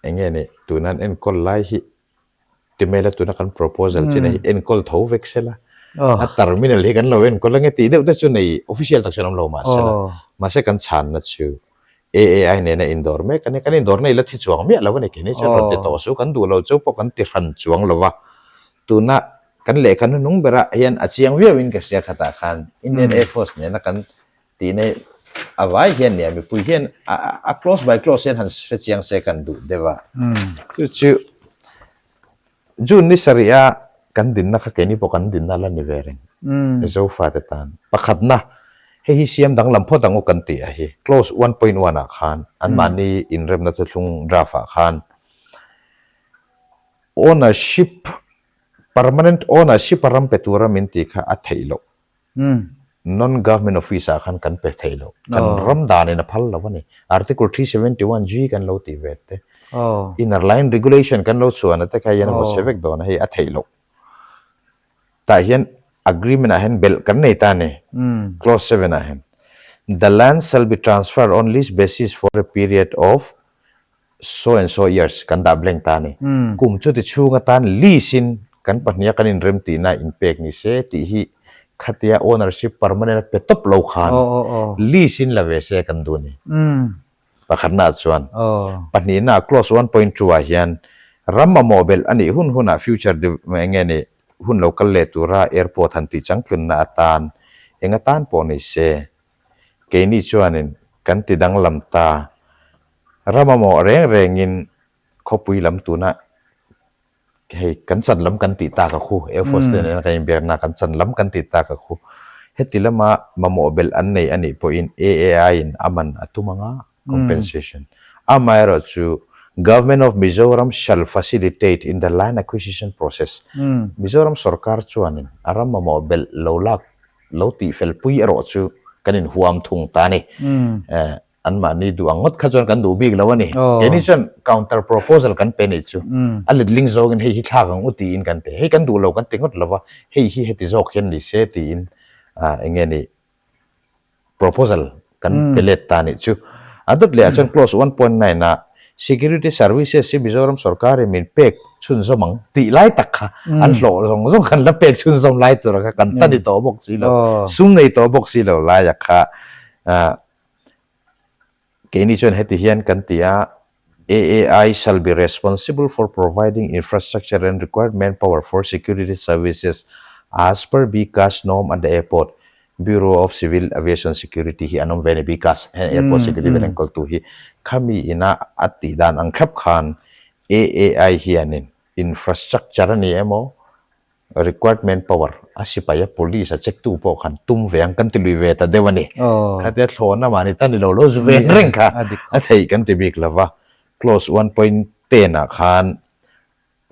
eng nge ni tuna an enkawl lai hi Timela tuna kan proposal chin a hi enkawl tho vek sela, a terminal hi kan lo enkawl ange tih deuh te chu nei official tak chuan awm lo mahsela, mahse kan chhanna chu AAI nena indawr mek a nia, kan indawrna i la thi chuang miah lo a ni, keini chuan rawn ti tawh suh, kan duh lo chu pawh kan ti hran chuang lo va, tuna kan lehkha hnuhnung berah hian a chiang viauin ka hria khatah khan Indian Air Force nena kan Tih nei a vai hian nia mipui hian a close by close hian han hre chiang se kan duh deuh a. Chu chu June ni sarih a kan dinna kha keini pawh kan dinna la ni ve reng Zofa te tan. Pakhatna hei hi siam danglam phawt ang u kan tih a hi clause 1.1 ah khan anmahni inremna thuthlung draft ah khan ownership permanent ownership a ram pe tura min tih kha a theih loh. Non government office ah khan kan pe thei lo. Kan ram dan in a phal lo a ni. Article 371 G kan lo tih ve te. Inner line regulation kan lo chhuahna te kha hian a vaw chhe vek dawn a hei a theih loh. Tah hian agreement ah hian belh kan nei ta a ni. Clause 7 ah hian The land shall be transferred on lease basis for a period of so and so years kan dah blank ta a ni. Kum chuti chhung atan lease in kan pahniha kan inrem tihna inpek ni se tih hi khatia ownership permanent a pe tawp lo khan lease in la ve se kan duh a ni. Pakhatnaah chuan pahnihnaah clause 1.2 ah hian. Ram mamawh belh a nih hun hunah future eng nge ni hun lo kal leh tura airport han tih changtlunna atan eng atan pawh ni se keini chuanin kan ti danglam ta. Ram mamawh reng rengin khawpui lam tuna Hei kan chan lam kan tih tak a khu, Air Force te nena kan inbiakna kan chan lam kan tih tak a khu. Heti lama mamawh belh an nei a nih pawhin AAI in a man a tum anga compensation. Amaherawh chu Government of Mizoram shall facilitate in the land acquisition process. Mizoram sorkar chuanin a ram mamawh belh lo lak lo tihfel pui erawh chu kan inhuam thung ta a ni. Anmahni duh ang ngawt kha chuan kan duh bik lo a ni. Keini chuan counter proposal kan pe nih chu. A letling zawngin hei hi thlak ang u tiin kan pe. Hei kan duh lo kan ti ngawt lo va, hei hi heti zawk hian ni se tiin eng nge ni proposal kan pe let ta nih chu. A dawt leh ah chuan clause 1.9 ah security services hi Mizoram sorkarin min pek chhunzawm ang tih lai tak kha an hlawh zawng zawng kan la pek chhunzawm lai tur kha kan ta ni tawh bawk si lo, sum nei tawh bawk si lo laia kha Keini chuan heti hian kan ti a, AAI shall be responsible for providing infrastructure and required manpower for security services as per BCAS norm at the airport. Bureau of Civil Aviation Security hi an awm ve a ni, BCAS, heng airport security vel enkawltu hi. Khami ina a tih dan ang thlap khan AAI hianin infrastructure a ni emaw, Required manpower a sipai a police a check tu pawh khan tum ve ang kan ti lui ve ta deuh a ni. Khatia thlawhna mahni ta ni lo lo zu ven reng kha a theih kan ti bik lo va. Clause 1.10 ah khan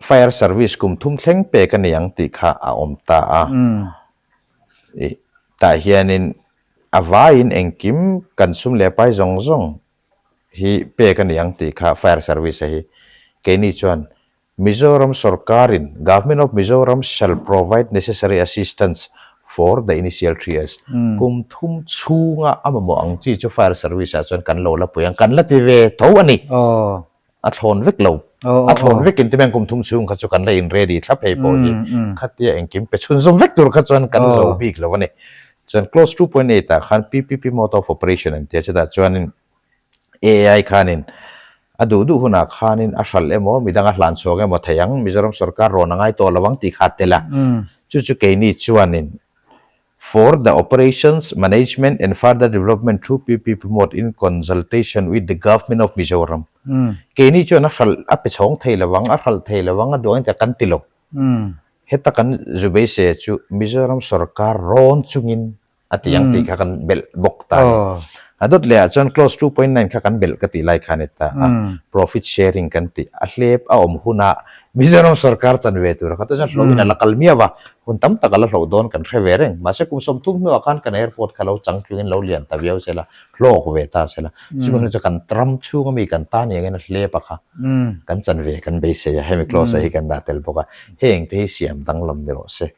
fire service kum thum thleng pek a ni ang tih kha a awm ta a. Ih tah hianin a vaiin engkim kan sum leh pai zawng zawng hi pek a ni ang tih kha fire service a hi keini chuan Mizoram sorkarin, Government of Mizoram shall provide necessary assistance for the initial 3 years. Kum thum chhunga a mamawh ang chi chu fire service ah chuan kan lo la pui ang, kan la ti ve tho a ni. A thlawn vek lo. A thlawn vek in ti mai ang kum thum chhung kha chu kan la in ready thlap hei pawh hi. Khatia engkim pe chhunzawm vek tur kha chuan kan zo bik lo a ni. Chuan clause 2.8 ah khan PPP mode of operation an tia chutah chuanin AI khanin a duh duh hunah khanin a hralh emaw midang a hlan chhuak emaw thei ang, Mizoram sorkar rawn a ngai tawh lo ang tih kha a tel a. Chu chu keini chuanin For the operations, management and further development through PPP mode in consultation with the Government of Mizoram. Keini chuan a hralh a pe chhawng thei lo ang, a hralh thei lo ang, a duh ang tih kan ti lo. Heta kan zu beisei chu Mizoram sorkar rawn chungin a ti ang tih kha kan belh bawk ta a ni. A dawt leh ah chuan clause 2.9 kha kan belh ka tih lai khan heta a profit sharing kan tih a hlep a awm hunah Mizoram sorkar chan ve tur a kha chuan hlauhin a la kal miau a, hun tam tak a la hlauh dawn kan hre ve reng. Mahse kum 30 hnuah khan kan airport kha lo changtlungin lo lian ta viau se la, hlawk ve ta se la, chumi hun chu kan ram chhunga mi kan tan iangin a hlep a kha kan chan ve kan beisei a, hemi clause ah hi kan dah tel bawk a, heng te hi siam danglam ni rawh se.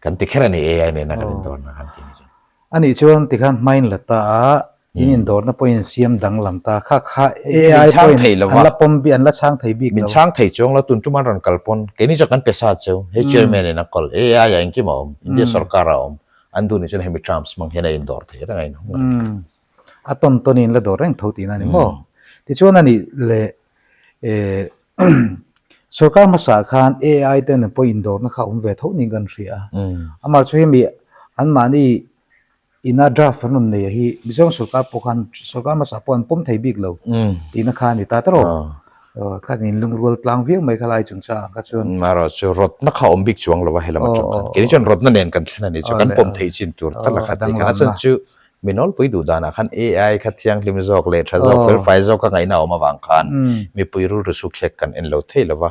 Kan ti kher a ni AI nena kan indawrna khan tih ni chu. A nih chuan tikhan hmain la ta a, in indawrna pawhin siam danglam ta kha kha AI pawhin an la pawm bik, an la chhang thei bik lo. Min chhang thei chuang lo, tun tum an rawn kal pawn, keini chuan kan pe sa cheu, hei chairman in a call, AI ah engkim a awm, India sorkar ah a awm, an duh nih chuan hemi terms hmang hian a indawr thei reng a inhawng reng. A tawn tawn in la dawr reng tho tihna a ni maw? Tichuan a nih leh Sorkar hmasa khan AI te nen pawh indawrna kha a awm ve tho niin kan hria a. Amah chu hemi anmahni ina draft an rawn nei a hi Mizoram sorkar pawh khan sorkar hmasa pawh an pawm thei bik lo tihna kha a ni ta tawrh. Khan inlungrual tlang viau mai kha lai chungchang ah kha chuan. Marawh chu rawtna kha a awm bik chuang lo a helam atang khan. Keini chuan rawtna nen kan thlen a ni chu kan pawm theih chin tur tal a kha tih khan a chuan chu Mi nawlpui duh danah khan AI kha thianghlim zawk leh tha zawk, felfai zawk a ngaihna a awm avang khan mipui rilru sukhlek kan en lo thei lo va.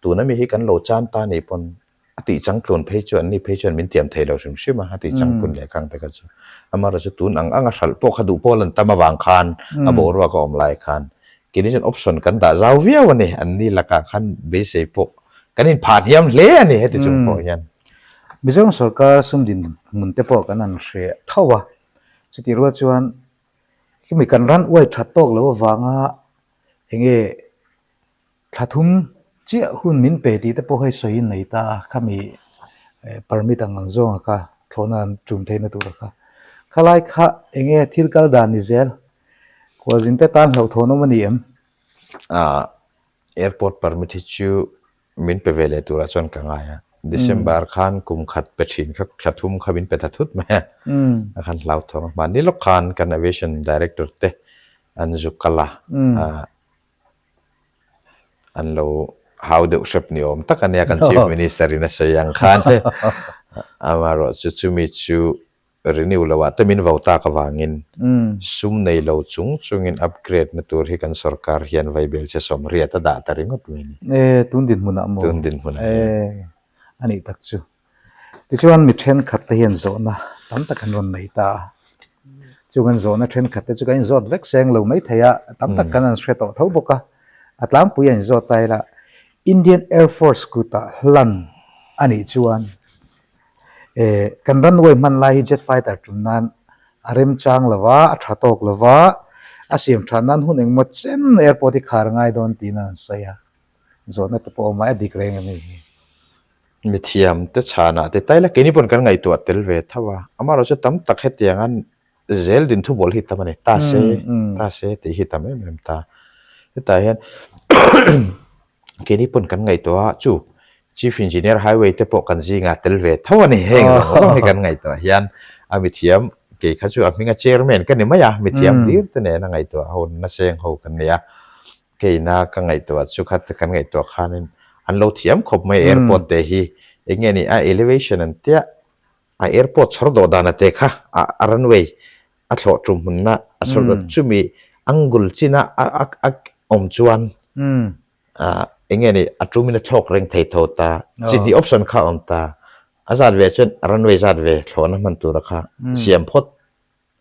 Tuna mi hi kan lo chan ta nih pawn a tih changtlun phei chu anni phei chuan min tiam thei lo hrim hrim a, a tih changtlun leh khang te kha chu. Amaherawhchu tun ang anga hralh pawh kha duh pawl an tam avang khan a boruak a awm lai khan keini chuan option kan dah zau viau a ni. Anni lakah khan beisei pawh kan inphah hniam hle a ni heti chung pawh hian. Mizoram sorkar sum dinhmun te pawh kan han hre tho a, chutih rual chuan khimi kan ran uai that tawk lo avanga enge thla thum chiah hun min pe tih te pawh hei sawi in nei ta a, khami permit ang ang zawnga kha thlawhna an tum theihna tura kha. Khalai kha enge thil kal dan ni zel, khualzin te tan hlauhthawn awm a ni em? Aaa. Airport permit hi chu min pe ve leh turah chuan ka ngai a. December khan kum khat pe thin kha thla thum kha min pe ta thut mai a. A khan hlauthawng a. Mahni lawk khan kan aviation director te an zu kal a. An lo hau deuh hrep ni awm tak a nia kan Chief Minister in a sawi ang khan. Amaherawhchu chumi chu renew lo ah te min vo tak avangin sum nei lo chung chungin upgrade na tur hi kan sorkar hian vaibel che sawmriat a dah ta ringawt mai a ni. E, tun dinhmunah maw? Tun dinhmunah hian. E, a nih tak chu. Tichuan mi thenkhat te hian zawhna tam tak an rawn nei ta a. Chung an zawhna thenkhat te chu kan inzawt vek seng lo mai thei a, tam tak kan an hre tawh tho bawk a. A tlangpui a inzawt ta ila, Indian Air Force kutah hlan a nih chuan e kan runway hman lai hi jet fighter tum nan a remchang lo va, a tha tawk lo va, a siam that nan hun engmaw chen airport hi khar ngai dawn tiin an sawi a, zawhna te pawh a awm a, a dik reng a ni hi. Mithiam te chhanah te taila keini pawn kan ngaihtuah tel ve tho a, amaherawhchu tam tak hetianga zel din thu bawl hi tam a ni, ta se, ta se tih hi tam em em ta. Hetah hian keini pawn kan ngaihtuah a, chu Chief Engineer Highway te pawh kan zingah tel ve tho a ni, heng zawng zawng hi kan ngaihtuah hian a mithiam kei kha chu a hminga Chairman ka ni mai a, mithiam hlir te nena ngaihtuah ho naseng ho kan ni a. Keina ka ngaihtuah chu kha kan ngaihtuah khanin an lo thiam khawp mai airport te hi eng nge ni a elevation an tia a airport chhawr dawh dan a te kha a a runway a thlawh tum hmunna a chhawr dawh chumi angle china a a a awm chuan ah eng nge ni a tumin a thlawk reng thei tho ta chi hnih option kha a awm ta a zat ve chuan runway zat ve thlawhna hman tura kha siam phawt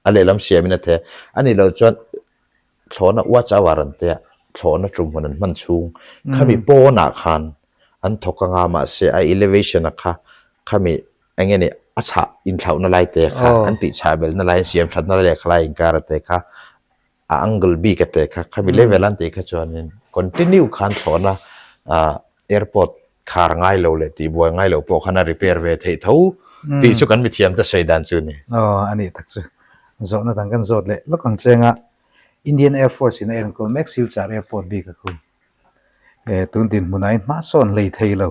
A lehlam siamin a the. A nih loh chuan thlawhna watch hour an tia, thlawhna tum hmun an hman chhung. Khami pawnah khan an thawk anga mahse a elevation a kha khami eng nge ni a chhah inthlauhna lai te kha an tih chhah belhna lai an siam thatna lai leh khalai inkar a te kha a angle bik a te kha khami level an tih kha chuanin continue khan thlawhna ah Airport khar ngai lo leh tihbuai ngai lo pawh khan a repair ve theih tho tih chu kan mithiam te sawi dan chu a ni. Aw, a nih tak chu. Zawhna dang kan zawt leh lawk ang cheng a, Indian Air Force in a enkawl mek Silchar Airport bik a khu. E, tun dinhmunah in hmasawn hlei thei lo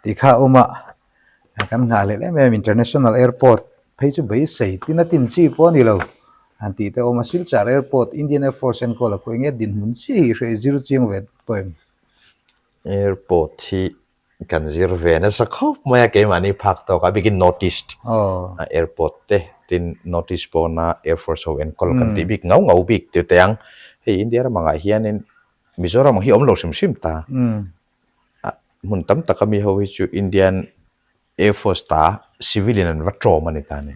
tih kha a awm a, kan nghah leh em em International Airport phei chu beisei tin a tin chi pawh a ni lo han tih te a awm a, Silchar Airport Indian Air Force enkawl a khu eng nge dinhmun chi hi hre zir chiang ve tawh em? Airport hi kan zir ve nasa khawp mai a, keimahni phak tawk a bikin North East airport te tin North East pawna Air Force ho enkawl kan tih bik ngau ngau bik tih teh ang. Hei India ram angah hianin Mizoram ang hi awm lo hrim hrim ta. Hmun tam taka mi ho hi chu Indian Air Force ta civil in an va tlawm a ni ta ni.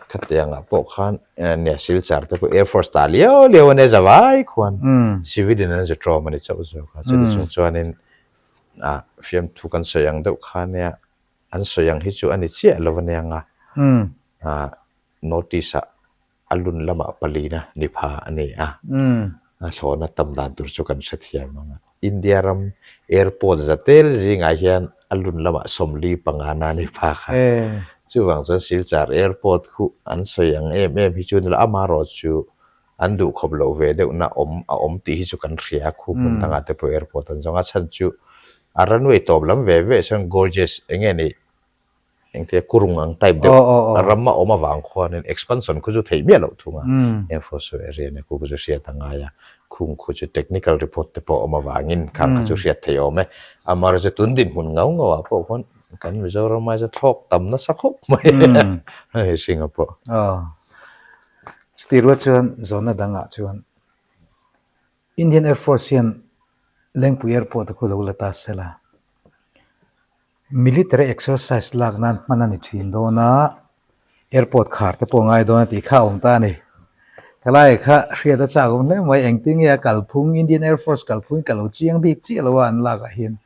Khatiangah pawh khan nia Silchar te pawh Air Force ta liau liau a nia zavai khuan civil in an zu tlawm a ni chauh zawk a. Chuti chung chuanin fiamthu kan sawi ang deuh kha nia an sawi ang hi chu a ni chiah lo a nia nga notice ah A lun lamah palina ni pha a ni a, a thlawhna tam dan tur chu kan hrethiam ang a. India ram airport za tel zingah hian a lun lamah 45 na ni pha kha. Chuvang chuan Silchar airport khu an sawi ang em em hi chu ni lo, amaherawh chu an duh khawp loh ve deuhna awm a awm tih hi chu kan hria a, khu hmun dangah te pawh airport an zawng a, chhan chu a runway tawp lam ve ve chuan gorges eng nge ni Engtia kurung ang type deuh ram a awm avang khuanin expansion khu chu theih miah loh thung a, Enforce area nia khu khu chu hriat a ngai a, khung khu chu technical report te pawh a awm avangin khang kha chu hriat theih a awm e. Amaherawhchu tun dinhmun ngau ngau ah pawh khuan kan Mizoram aia chu thlawk tam nasa khawp mai a hei hringa pawh. Aw, chutih rual chuan zawhna dangah chuan Indian Air Force hian Lengpui Airport a khu lo la ta sela. Military exercise lak nan hman a ni thin dawn a, airport khar te pawh a ngai dawn a tih kha a awm ta a ni. Thalai kha hriat a chak awm hle mai, engtin nge a kalphung, Indian Air Force kalphung hi ka lo chiang bik chiah lo a an lak ah hian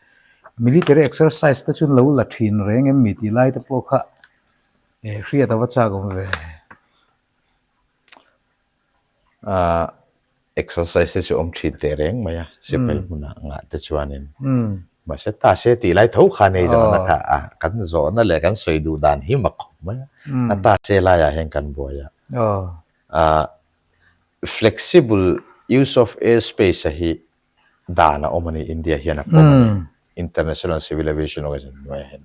military exercise te chu an lo la thin reng em mi tih lai te pawh kha hriat a va chak awm ve. Ahh exercise te chu awm thin teh reng mai a, sipai hmunah ngah te chuanin mahse ta se tih lai tho khan hei zawhna kha a kan zawhna leh kan sawi duh dan hi mak khawp mai a, a ta se laiah hian kan buai a. Ahh flexible use of air space a hi. dan a awm a ni, India hian a pawm a ni, International Civil Aviation Organization hnuaiah hian.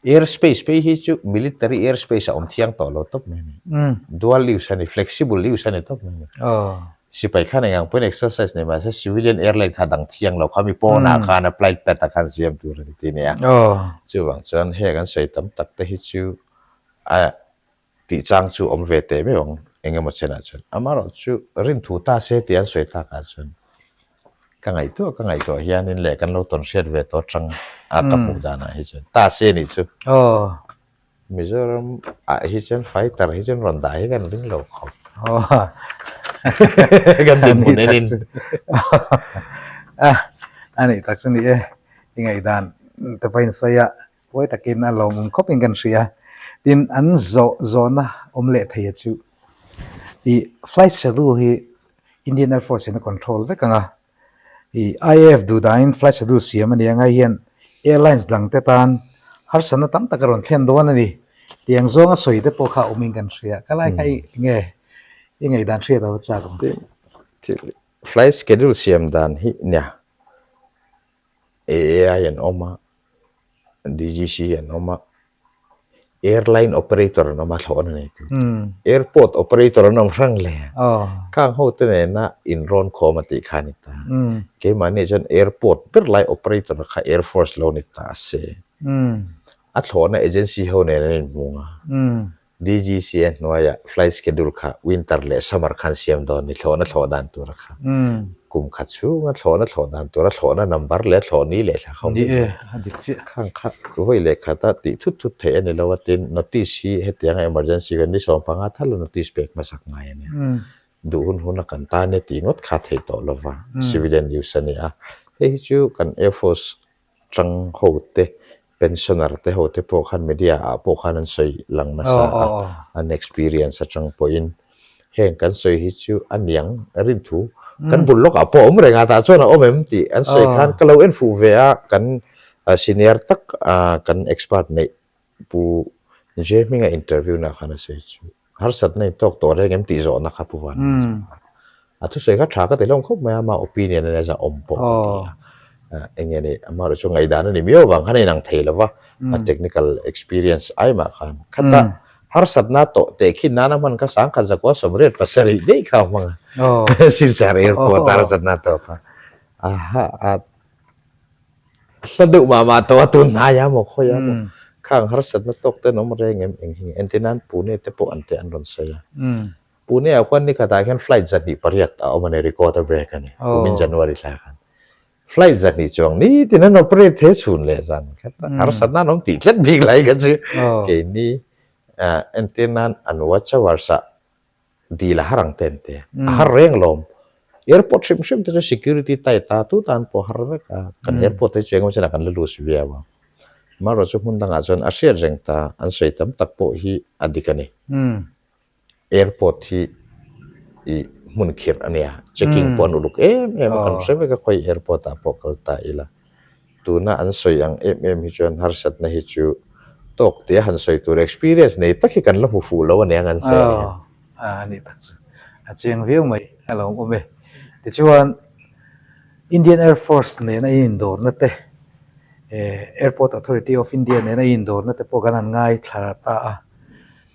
Air space phei hi chu military air space a awm thiang tawh lo tawp mai a ni. Dual use a ni, flexible use a ni tawp mai a ni. Sipai khan engang pawhin exercise nei mahse civilian airline kha dang thiang lo kha mi pawnah khan a flight path ah khan siam tur a ni tih a nia. Chuvang chuan heng an sawi tam tak te hi chu a tih chang chu awm ve teh meuh ang eng emaw chenah chuan. Amaherawhchu rinthu ta se tih an sawi takah chuan ka ngaihtuah ka ngaihtuah hianin leh kan lo tawn hriat ve tawh atang a ka hmuh danah hi chuan ta se nih chu Mizoram ah hi chuan fighter hi chuan rawn dah hi kan ring lo khawp. Kan dinhmun enin. A nih tak chu ni e, i ngaihdan te pawhin sawi a. Huai takin a lawmawm khawpin kan hria. Tin, an zawh zawhna awm leh thei a chu i flight schedule hi Indian Air Force in a control vek ang a. I IAF duh dahin flight schedule siam a ni ang a, hei hian airlines dang te tan harsatna tam tak a rawn thlen dawn a ni. Tiang zawnga sawi te pawh kha awmin kan hria. Ka lai kha i nge i ngaihdan hriat a va chak ang. Tin, thil flight schedule siam dan hi nia AAI an awm a, DGC an awm a, airline operator an awm a thlawhna nei tu te, airport operator an awm hrang le. Khang ho te nena inrawn khawm a tih kha a ni ta. Keimahni chuan airport ber lai operator kha air force lo ni ta se. A thlawhna agency ho nen an inhmung a. DGCA hnuaiah flight schedule kha winter leh summer khan siam dawn ni, thlawhna thlawh dan tura kha. Kum khat chhunga thlawhna thlawh dan tura thlawhna number leh thlawh ni leh thla kha awm vek mai. Khang kha vawi leh khata tih thut thut theih a ni lo a, tin notice hi hetianga emergency kan ni 15 thal a notice pek hmasak ngai a nia. Duh hun huna kan tan e tih ngawt kha theih tawh lo va, civilian use a ni a. Hei hi chu kan Air Force Chang ho te, pensioner te ho te pawh khan media ah pawh khan an sawi lang nasa a, an experience atang pawhin heng kan sawi hi chu a niang rinthu kan bul lawkah pawh a awm reng a, tah chuan a awm em tih an sawi khan ka lo en fuh ve a, kan senior tak kan expert neih Pu J Hminga interview na khan a sawi chu harsatna in tawk tawh reng em tih zawhna kha Pu Vanlal a zawh a. A thusawi kha tha ka ti hlawm khawp mai a, ama opinion a nia za awm pawh ka ti a. Eng nge ni, amaherawh chu ngaihdan a ni miau avang khan a inang thei lo va, a technical experience ai mah khan. Khata harsatna tawh tehkhin nana hman kha 1987 daih kha a hmang a, Silchar Airport a harsatna tawh kha. Aha, a Hla deuh mah mah tawh a tun hnai a maw khawi a maw khang harsatna tawk te an awm reng em eng hi nge entir nan Pune te pawh an te an rawn sawi a Pune ah khuan nikhatah hian flight 208 a awm a ni record a break a ni kumin January thla khan flight 200 chuang nitin an operate thei chhun leh zan khat a harsatna an awm tih tlat bik lai kha chu keini entir nan an watch hours ah Dil a har ang te an ti a, a har reng lawm. Airport hrim hrim te chu security tight a, tu tan pawh a har vek a, kan airport te chu engemaw chenah kan la loose viau a. Amaherawhchu chu hmun dangah chuan a hriat reng ta, an sawi tam tak pawh hi a dik a ni. Airport hi i hmun khirh a nia, checking pawh an uluk em em a, kan hre vek a khawi airport ah pawh kal ta ila. Tuna an sawi ang em em hi chuan harsatna hi chu tawk tia han sawi tur experience nei tak hi kan la hmu fuh lo a nia an sawi a nia. Aw, a nih tak chu. A chiang viau mai a lo awm e. Tichuan Indian Air Force nena in indawrna te, Airport Authority of India nena in indawrna te pawh kan han ngaithla ta a.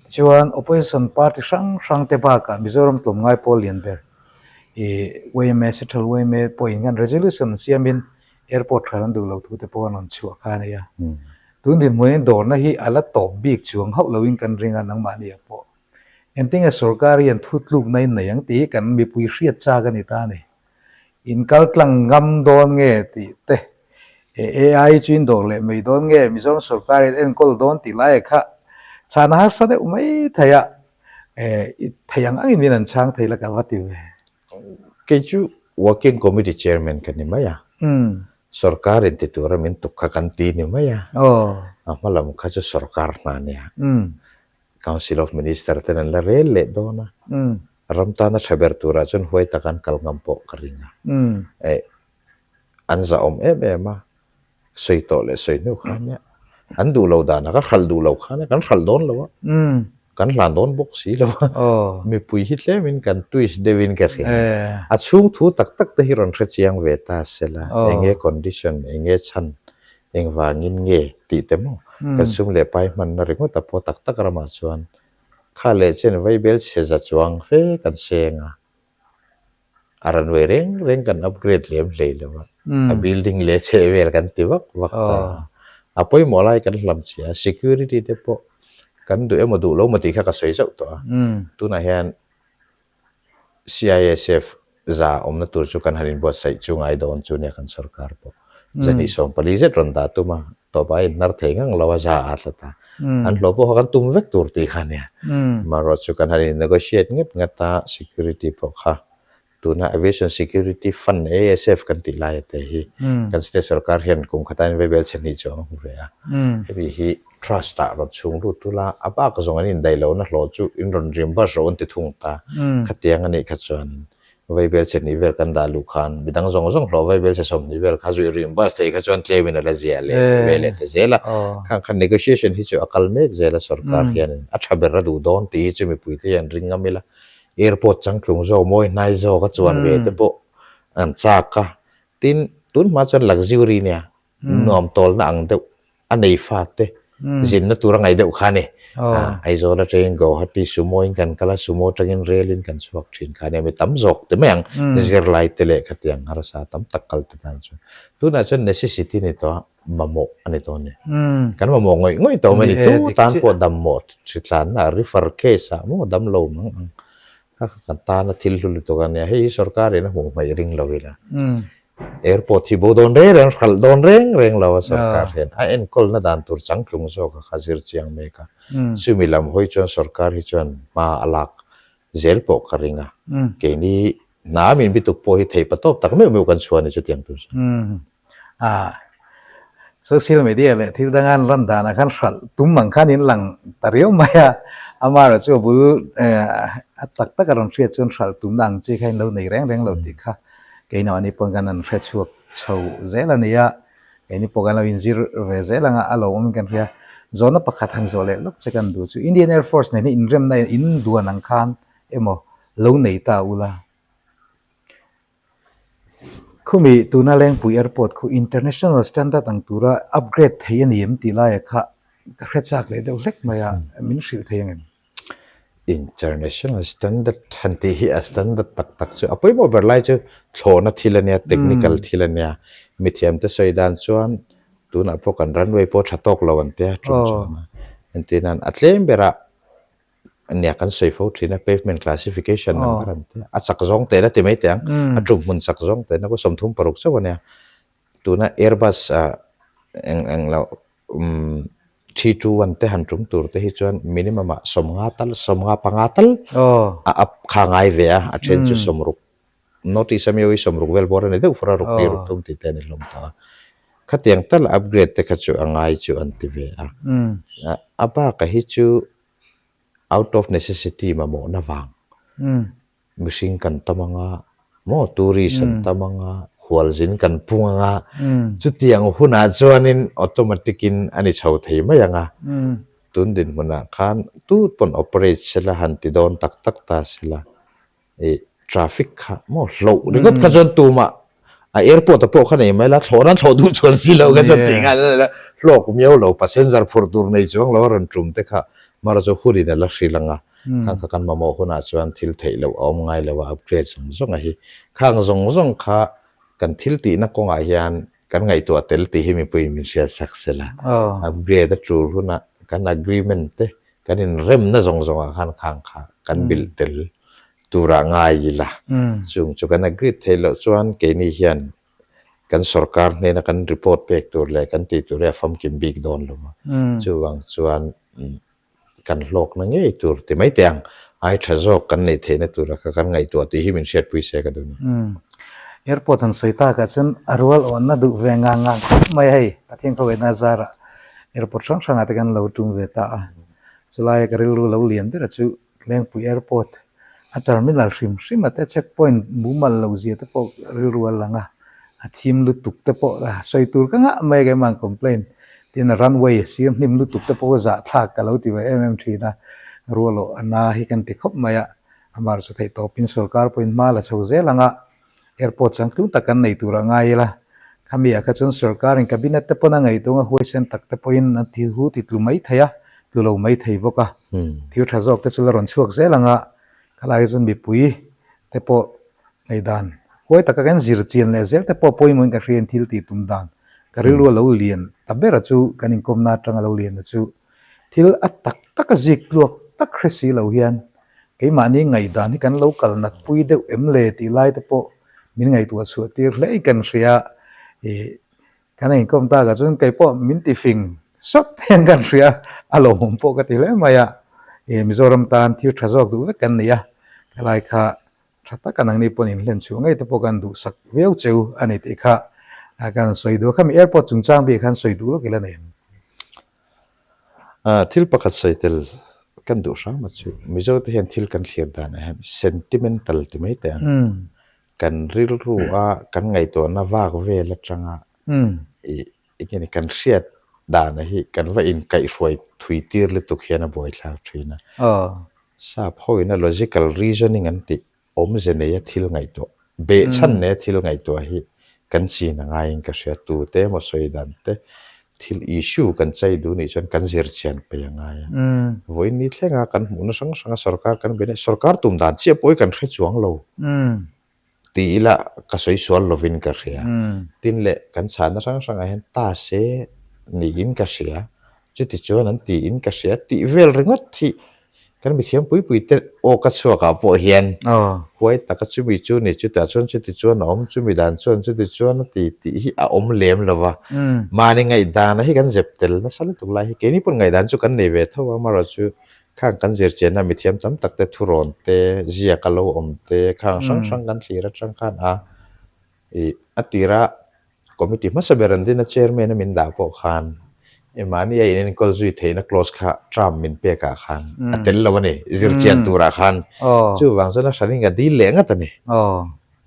Tichuan opposition party hrang hrang te bakah Mizoram tlawmngai pawl lian ber i yma, Central yma pawhin khan resolution siamin Airport hran an duh lo thu te pawh an rawn chhuah kha a ni a. Tun dinhmunin dawrna hi a la tawp bik chuang hauh loin kan ring a, nangmahni ah pawh. Engtinge sorkar hian thu tlukna in nei ang tih hi kan mipui hriat chak a ni ta a ni. In kal tlang ngam dawn nge tih te, AI chu in dawr leh mai dawn nge Mizoram sorkar hian enkawl dawn tih lai kha chhana harsa deuh mai thei a, thei ang angin min an chhang thei la ka va ti ve. Kei chu Working Committee Chairman ka ni mai a, sorkar in ti tura min tuk kha kan ti ni mai a, a hma lam kha chu sorkar hna a nia. Council of Minister ten an la rel leh dawn a, ram tana tha ber turah chuan huai taka an kal ngam pawh ka ring a. An zahawm em em a, sawi tawh leh sawi hnu kha nia, an duh lo danah ka hralh duh lo kha nia, kan hralh dawn lo a. Kan hlan dawn bawk si lo a, mipui hi tlemin kan twist deuhin ka hria. A chhung thu tak tak te hi rawn hre chiang ve ta se la, enge condition, enge chhan, engvangin nge tih te maw kan sum leh pai hmanna ringawt a pawh tak tak ramah chuan kha leh chen vaibel chhe za chuang fe kan seng a. A runway reng reng kan upgrade lem hlei lo a, a building leh chheh vel kan ti vak vak ta a, a pawimawh lai kan hlam chhia a, security te pawh kan duh emaw duh lo maw tih kha ka sawi zauh tawh a, tunah hian CISF za awmna tur chu kan han inbuatsaih chu ngai dawn chu nia kan sorkar pawh 240 zet rawn dah tum a, tawpah a inhnar thei ngang lo a, za a tla ta. An hlawh pawh kha kan tum vek tur tih kha nia. Amaherawh chu kan han in negotiate ngat ngat a, security pawh kha tuna Aviation Security Fund, ASF, kan tih laia te hi kan state sorkar hian kum khata in vaibel chhe hnih chuang a hmu ve a. Hemi hi trust ah rawn chhung lut ula, a bak zawng an indaih lohna hlawh chu in rawn reimburse rawh an ti thung ta. Khatiang a nih kha chuan Vaibel chhe hnih vel kan dah luh khan midang zawng zawng hlawh vaibel chhe 20 vel kha zui reimburse thei kha chuan tlemin a la zia leh ve leh ta zel a. Khang khan negotiation hi chu a kal mek zel a sorkar hianin a tha ber a duh dawn tih hi chu mipuite hian ring ngam ila. Airport changtlung zawk mawi hnai zawk a chuan ve te pawh an chak a. Tin, tun hma chuan luxury nia nuam tawlna ang deuh a nei fate zinna tur a ngaih deuh kha a ni. Aizawl atangin Guwahati sumo in kan kal a, sumo atangin rail in kan chhuak thin kha a nia, mi tam zawk ti mai ang, zirlai te leh khatiang harsa tam tak kal te tan chuan. Tunah chuan necessity ni tawh a, mamawh a ni tawh a ni. Kan mamawh ngawih ngawih tawh mai a ni, tu tan pawh dammawh hritlanna refer case ah maw dam lo mang ang kha kha kan tana thil hlu lutuk a nia, hei hi sorkarin a hmuh hmaih ring lo ila. Airport hi bo dawn reng reng, hralh dawn reng reng lo a sorkar hian a enkawlna dan tur changtlung zawk a kha zir chiang mek a. Chumi lam hawi chuan sorkar hi chuan hma a lak zel pawh ka ring a. Keini hna min bituk pawh hi thei patawp tak meuh meuh kan chhuah a ni chutiang tur chuan. Social media leh thil danga an lan danah khan hralh tum ang khan in lang ta riau mai a, amaherawh chu a bul a tak tak a rawn hriat chuan hralh tumna ang chi kha in lo nei reng reng lo tih kha Keimahni pawn kan han hre chhuak chho zel a ni a, keini pawh kan lo inzir ve zel anga a lo awmin kan hria. Zawhna pakhat han zawh leh lawk che kan duh chu Indian Air Force nen hi inremna in duan ang khan emaw lo nei ta ula. Khumi tuna Lengpui Airport khu international standard ang tura upgrade thei a ni em tih laia kha ka hre chak leh deuh hlek mai a, min hrilh thei ang em? International standard han tih hi a standard tak tak chu a pawimawh ber lai chu thlawhna thil a nia, technical thil a nia. Mithiamte sawi dan chuan tunah pawh kan runway pawh tha tawk lo an tia tum chuan a. Engtin an a tlem berah nia kan sawi fo thin a pavement classification number an tia a chak zawng tehna ti mai teh ang a tum hmun chak zawng tehna pawh 36 chauh a nia. Tuna Airbus ah eng eng loh umm 321 te han tum tur te hi chuan minimum ah 50 tal 55 tal a up kha ngai ve a, a then chu 60 notice a miau hi 60 vel bawr a ni deuh fur a ruk hnih ruk thum tih te a ni hlawm tawh a. Khatiang tal upgrade te kha chu a ngai chu an ti ve a. A bakah hi chu out of necessity mamawhna vang. Mihring kan tam anga maw tourist an tam anga khualzin kan pung anga chutiang hunah chuanin automatic in a ni chho thei mai anga tun dinhmunah khan tut pawn operate sela han ti dawn tak tak ta sela ih traffic kha maw hloh ringawt kha chuan tumah A airport a pawh kha nei mai la, thlawh nan thlawh duh chuan si lo kha chuan tih nghal a ni la, hlawk miau lo passenger phurh tur nei chuang lo a rawn tum te kha mara chu hunin a la hril ang a, khang kha kan mamawh hunah chuan thil theih loh a awm ngai lo a, upgrade zawng zawng a hi. Khang zawng zawng kha kan thil tihna kawngah hian kan ngaihtuah tel tih hi mipuiin min hriat sak se la, upgrade a tul hunah kan agreement te Kan inremna zawng zawngah khan khang kha kan bilh tel turah ngai ila. Chung chu kan agreed theih loh chuan keini hian kan sorkar hnena kan report pek tur leh kan tih tur hi a famkim bik dawn lo a. Chuvang chuan kan hlawkna ngei tur ti mai teh ang, ai tha zawk kan neih theihna tura kha kan ngaihtuah tih hi min hriatpui se ka duh ni. Airport han sawi takah chuan a rual awnna duh ve ngang ngang khawp mai a hei, Pathian khawveihna zarah Airport hrang hrangah te kan lo tum ve ta a, chulaia ka rilru lo lian ber a chu Lengpui Airport a terminal hrim hrim a te check point mumal lo zia te pawh rilru a lang a, a thim lutuk te pawh sawi tur ka ngah mai a keimah ang complaint tin a runway a sir hnim lutuk te pawh ka zahthlak ka lo ti ve em em thin a. Rualawh a na hi kan ti khawp mai a, amah chu theih tawpin sorkar pawhin hma la chho zel ang a, airport changtlung tak kan nei tur a ngai ila, khami ah kha chuan sorkarin cabinet te pawn a ngaihtuah a, huaisen tak te pawhin an thil hu ti tlu mai thei a, tlu lo mai thei bawk a, thil tha zawk te chu la rawn chhuak zel ang a, khalai chuan mipui te pawh ngaihdan huai taka kan zir chian leh zel te pawh pawimawhin ka hriain thil tih tum dan ka rilru a lo lian ta ber a chu kan inkawmna atanga lo lian a chu. Thil a tak taka zik tluak tak hre si lo hian keimahni ngaihdan hi kan lo kal nat pui deuh em le tih lai te pawh min ngaihtuah chhuah tir hle in kan hria. Ih, kan inkawm takah chuan kei pawh min ti fing sawt hian kan hria, a lawmawm pawh ka ti hle mai a. Ih, Mizoram tan thil tha zawk duh vek kan ni a, helai kha Tha taka nangni pawn inhlen chhuah ngei te pawh kan duhsak viau cheu a ni tih kha kan sawi duh a. Khami airport chungchang bik khan sawi duh lawk ila nei ang. Thil pakhat sawi tel kan duh hram a chu Mizo te hian thil kan thlir danah hian sentimental ti mai teh ang. Kan rilru a kan ngaihtuahna vak vel atanga ih eng nge ni kan hriat dana hi kan va inkaihhruai thui tir lutuk hian a buaithlak thin a. Sap hoin a logical reasoning an tih awmze neia thil ngaihtuah, behchhan neia thil ngaihtuah hi kan chin a ngaiin ka hria. Tute emaw sawi dan te thil issue kan chai duh nih chuan kan zir chian peih a ngai a. Vawiin ni thlenga kan hmuhna hrang hranga sorkar kan bia nia, sorkar tum dan chiah pawh hi kan hre chuang lo. Ti ila ka sawi sual lovin ka hria. Tin leh kan chhahna hrang hrangah hian ta se niin ka hria, chutichuan an tiin ka hria tih vel ringawt hi kan mithiam pui pui te aw ka chhuakah pawh hian huai taka chumi chu ni chutah chuan chutichuan a awm, chumi dan chuan chutichuan a ti tih hi a awm lem lo va. Mahni ngaihdan hi kan zep tel nasa lutuk lai hi keini pawn ngaihdan chu kan nei ve tho a, amaherawhchu Khang kan zirchianna mithiam tam tak te thurawn te, ziak a lo awm te, khang hrang hrang kan thlir atang khan a ih a tira committee hmasa ber an din a chairman a min dah pawh khan ih mahni a in enkawl zui theihna clause kha term min pek ah khan a tel lo a ni zirchian turah khan chuvang chuan a hranin ka dil leh ngat a ni.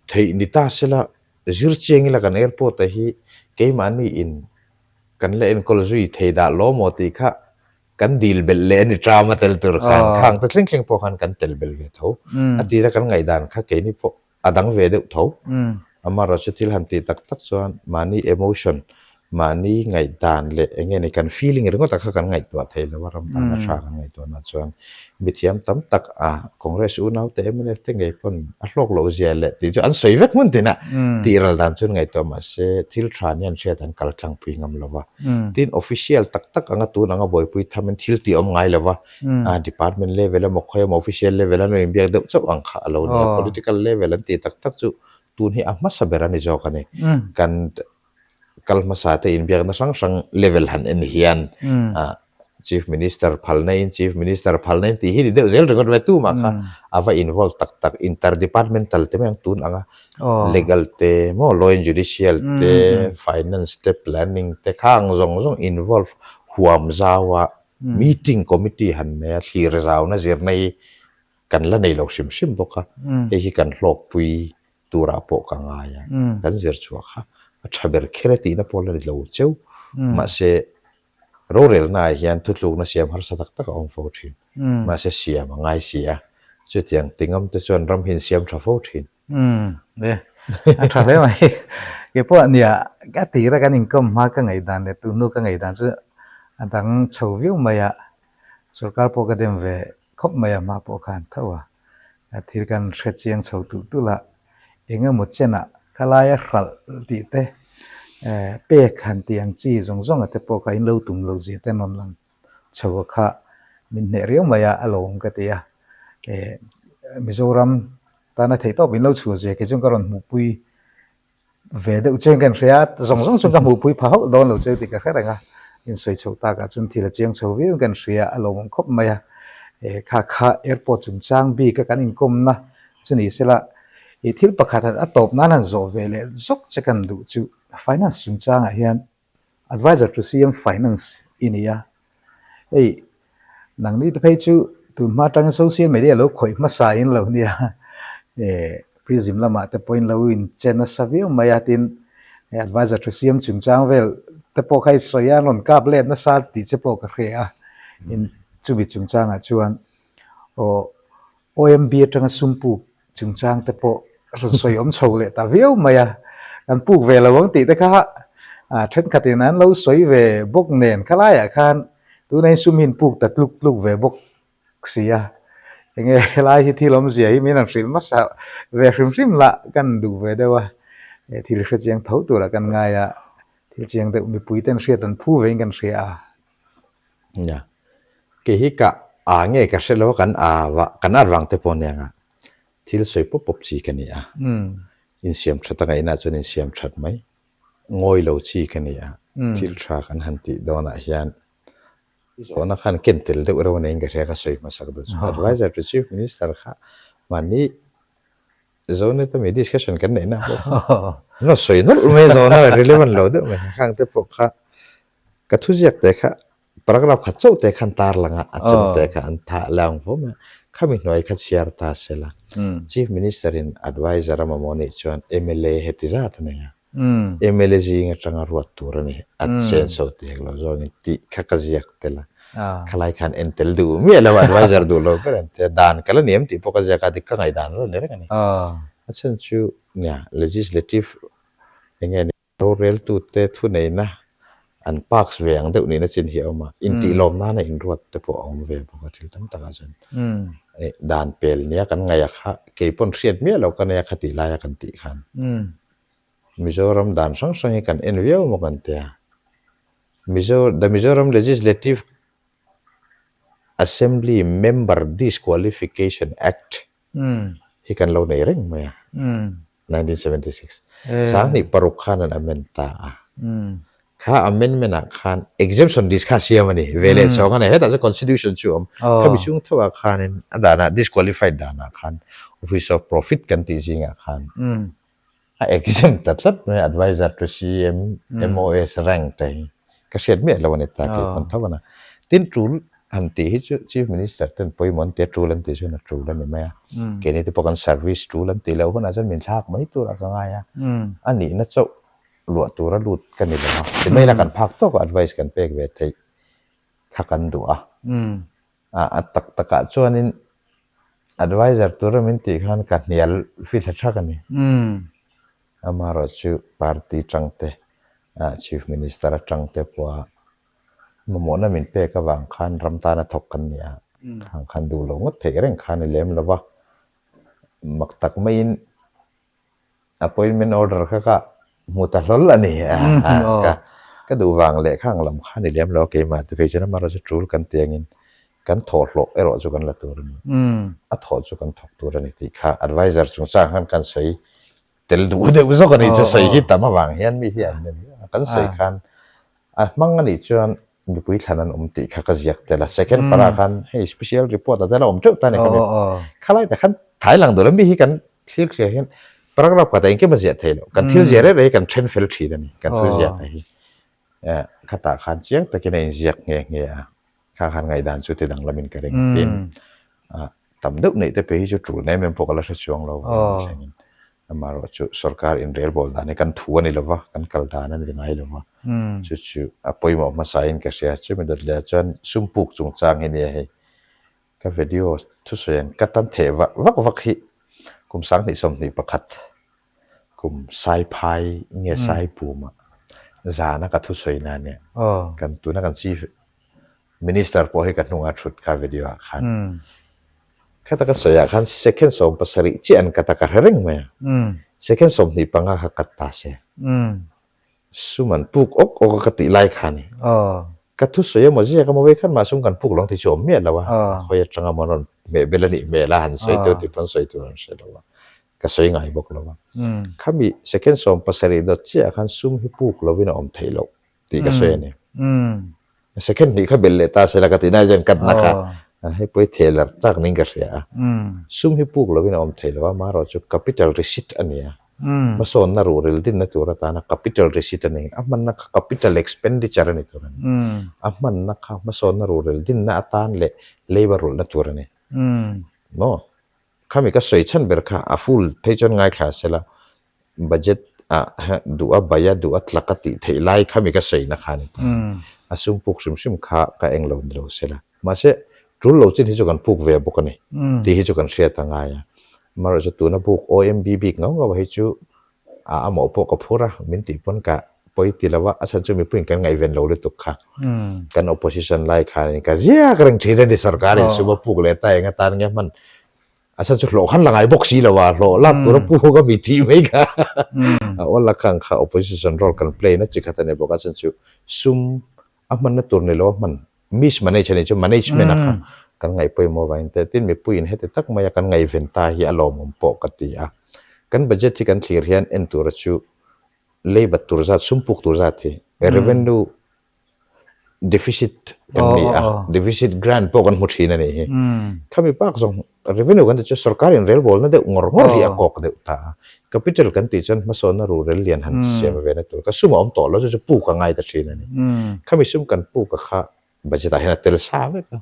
Theih ni ta sela zirchiang ila kan airport ah hi keimahni in kan la enkawl zui thei dah law maw tih kha Kan dil belh leh a ni ṭam a tel tur khan khang ta thleng thleng pawh khan kan tel belh ve tho. A tira kan ngaihdan kha keini pawh a dang ve deuh tho. Amaherawhchu thil han tih tak tak chuan mahni emotion, mahni ngaihdan leh eng nge ni kan feeling ringawt ah kha kan ngaihtuah thei lo a, ram tana tha kan ngaihtuahna chuan mithiam tam tak a Congress unaute mnf te ngei pawn a hlawk loh zia leh tih chu an sawi vek hmun tinah tih ral dan chuan ngaihtuah mahse thil tha nia an hriat an kal tlangpui ngam lo va. Tin, official tak tak anga tun anga buaipui thamin thil tih awm ngai lo va, department level emaw khawi emaw official level a lo inbiak deuh chauh ang kha a lo ni a, political level an tih tak tak chu tun hi a hmasa ber a ni zawk a ni. Kan kal hmasa te inbiakna hrang hrang level han en hian Chief Minister phalna in Chief Minister phalna in tih hi ni deuh zel ringawt mai tumah kha a va involve tak tak inter departmental te mai ang tun anga legal te maw law and judicial te finance te planning te khang zawng zawng involve huam zau a meeting committee han nei a thlir zauna zirna hi kan la nei lo hrim hrim bawk a hei hi kan hlawkpui turah pawh ka ngai a kan zir chhuah kha a tha ber kher e tihna pawh la ni lo cheu mahse Rorelnaah hian thutlukna siam harsa tak tak a awm fo thin. Mahse siam a ngai si a, chutiang ti ngam te chuan ram hi an siam tha fo thin. Umm, e, a tha hle mai. Kei pawh nia, a tira kan inkawm hma ka ngaihdan leh tun hnu ka ngaihdan chu a dang chho viau mai a, sorkar pawh ka dem ve khawp mai a hma pawh khan tho a. Thil kan hre chiang chho tulh tulh a, eng emaw chenah khalaia hralh tih te, pek han tih ang chi zawng zawng a te pawh kha in lo tum lo zia te an rawn lang chho a kha min hneh riau mai a, a lawm ka ti a. Mizoram tana theihtawp in lo chhuah zia kei chuan ka rawn hmuhpui Ve deuh chuan ka inhria a, zawng zawng chuan ka hmuhpui pha hauh dawn lo cheu tih ka hre reng a, insawi chhoh takah chuan thil a chiang chho viau in ka inhria a lawmawm khawp mai a, e kha kha airport chungchang bik a kan inkawmna chu ni sela i thil pakhat han a tawp nan han zawh ve leh zawk che kan duh chu finance chungchangah hian Advisor to CM Finance i ni a, hei nangni te phei chu tun hma atangin social media lo khawih hmasa in lo nia, eh prism lamah te pawhin lo inche nasa viau mai a, tin advisor to CM chungchang vel te pawh kha i sawi a, an rawn kap let nasa tih che pawh ka hria a, in chumi chungchangah chuan. Aw OMB atanga sum puk chungchang te pawh rawn sawi awm chho leh ta viau mai a, kan puk ve lo ang tih te kha thenkhatin an lo sawi ve bawk nen khalaiah khan tunah sum hi in puk ta tluk tluk ve bawk si a, enge helai hi thil awmzia hi min han hrilh hmasa ve hrim hrim lah kan duh ve deuh a, thil hre chiang tho turah kan ngai a, thil chiang deuh mipui ten hriat an phu vein kan hria a. Nia, kei hi ka a nge ka hre lo a, kan a va kan at vang te pawh nia nga thil sawi pawp pawp chi ka ni a, insiam that a ngaihna chuan insiam that mai, ngawi lo chi ka ni a, thil tha kan han tih dawnah hian i zawhna khan ken tel deuh reuh a neiin ka hria ka sawi hmasak duh chu adviser to chief minister kha mahni Zonet ami discussion kan neihna pawh kha an rawn sawi nawlh mai a zawhna relevant lo deuh mai khang te pawh kha ka thuziak te kha paragraph khat chauh te khan tar lang a a chung te kha an thah leh ang fo mai a khami hnuai kha chhiar ta se la chief minister in adviser a mamawh nih chuan mla heti zat a nei a mla zing atanga ruat tur a ni a senso ti hek lo zawngin tih kha ka ziak tel a khalai khan en tel duh miah lo adviser duh lo ber an tia dan ka la ni em tih pawh ka ziak a dik ka ngaihdan lo ni reng a ni a chhan chu nia legislative eng nge ni roreltute thuneihna an parks ve ang deuh nihna chin hi a awm a intihlawm nana inruat te pawh a awm ve bawk a thil tam takah chuan dan pel nia kan ngaih a kha kei pawn hriat miah lo ka nei a khatih laia kan tih khan Mizoram dan hrang hrang hi kan en viau maw kan tia. Mizo The Mizoram Legislative Assembly Member Disqualification Act hi kan lo nei reng mai a, 1976. 2006 khan an amend ta a. Kha amendment ah khan exemption list kha siam a ni. Ve leh chhawng a nei. Hetah chuan constitution chu a awm. Khami chung tho ah khanin a danah disqualified danah khan Office of Profit kan tih zingah khan A exam ta tlat mai advisor to CM MOS rank te hi ka hriat miah lo a ni ta kei pawn tho a na. Tin tul han tih hi chu Chief Minister ten pawimawh an ti a tul an tih chuan a tul a ni mai a. Keini te pawh kan service tul an tih loh hunah chuan min thlak mai turah ka ngai a. A nihna chauh luah tura lut ka ni lo a. Ti mai ila kan phak tawk a advice kan pek ve theih kha kan duh a. A tak takah chuanin adviser tura min tih khan ka hnial fithla thak a ni. Amaherawh chu party tangte, Chief Minister atangte pawha mamawhna min pek avang khan ram tana thawk kan ni a, khang khan duh lo ngawt theih reng kha ni lem lo va, mak tak maiin Appointment order kha ka hmu ta hlawl a ni. Ka ka duh vang leh khang lam kha ni lem lo a keimah te phei chuan amaherawhchu tul kan ti angin kan thawhhlawh erawh chu kan la tur a ni. A thawh chu kan thawk tur a ni tih kha advisor chungchang khan kan sawi tel duh deuh zawk a ni chu sawi hi tam avang hian mi hi an nem viau a. Kan sawi khan a hmang a nih chuan mipui thlan an awm tih kha ka ziak tel a second para khan hei special report ah te la awm teuh ta a ni kha mi khalai te khan thai lang duh lo mi hi kan thlir thlir hian paragraph khatah engkim a ziah theih loh kan thil ziah reng reng hi kan then fel thin a ni kan thu ziah te hi khatah khan chiang takin a inziak nghe nghe a kha khan ngaihdan chu ti danglamin ka ring a tin tam deuh neih te phei hi chu tul na em em pawh ka la hre chuang lo thlengin Amaherawh chu sorkar inrelbawl dan hi kan thu a ni lo va, kan kal dan a ni ngai lo va. Chu chu a pawimawh hmasain ka hria. Chumi dawt leh ah chuan sum puk chungchang hi nia hei. Ka video thusawi an ka tan theh vak vak vak hi kum 2021 kum Saiphai nge Saipum ah zana ka thusawi na nia. Kan tuna kan chief Minister pawh hi ka hnunga thut kha video ah khan khata ka sawi ah khan second 70 chiah an cut a ka hre reng mai a second 25 kha cut ta se sum an puk awk awk a ka tih lai kha ni ka thusawi emaw ziak emaw vei khan mah sum kan puk lo ang tih chu awm miah lo a khawi atanga maw an rawn hmeh bel a nih hmel a han sawi teuh tih pawn sawi tur an hre lo a ka sawi ngai bawk lo a khami second 70 dawt chiah ah khan sum hi puk lovin a awm theih loh tih ka sawi a ni. Second hnih kha belh leh ta se la ka ti nai chuan cut na kha hei pawh hi theh lar tak niin ka hria a. Sum hi puk lovin a awm thei lo a, amaherawh chu capital receipt a ni a. Hmasawnna ruhrel dinna tur atana capital receipt a ni. A hmanna kha capital expenditure a ni tur a ni. A hmanna kha hmasawnna ruhrel dinna atan leh leiba rulhna tur a ni. Maw? Khami ka sawi chhan ber kha a full phei chuan ngaithla se la Budget ah duh a bai a duh a tlak a tih theih lai kha mi ka sawi na kha a ni ta. A sum puk hrim hrim kha ka eng lo ni lo se la. Mahse, Tul lo chin hi chu kan puk ve bawk a ni tih hi chu kan hriat a ngai a. Amaherawhchu tuna buk OMB bik ngau ngau hi chu a amawh pawh ka phur a, min tih pawn ka pawi ti lo a, a chhan chu mipuiin kan ngaihven lo lutuk kha. Kan opposition lai khanin ka ziak reng thin a ni sorkar in sum a puk leh ta eng atan nge hman a chhan chu hlawh khan la ngai bawk si lo a, hlawh lak tura puk a mi tih mai kha a awl a khang kha opposition role kan play na chi khat a ni bawk a, a chhan chu sum a hmanna tur ni lo a hman Mismanage a nih chu management a kha kan ngaih pawimawh avangin te tin mipuiin heti tak maia kan ngaihven ta hi a lawmawm pawh ka ti a. Kan budget hi kan thlir hian en tura chu leibat tur zat sum puk tur zat hi revenue deficit kan ni a, deficit grant pawh kan hmu thin a nih hi. Khami bak zawng revenue kan tih chu sorkar in relbawlna deuh ngawr ngawr hi a kawk deuh ta a. Capital kan tih chuan hmasawnna ruhrel lian han siam ve na tur kha sum a awm tawh lo chu chu puk a ngai ta thin a ni. Khami sum kan puk a kha budget ah hian a tel sa vek a.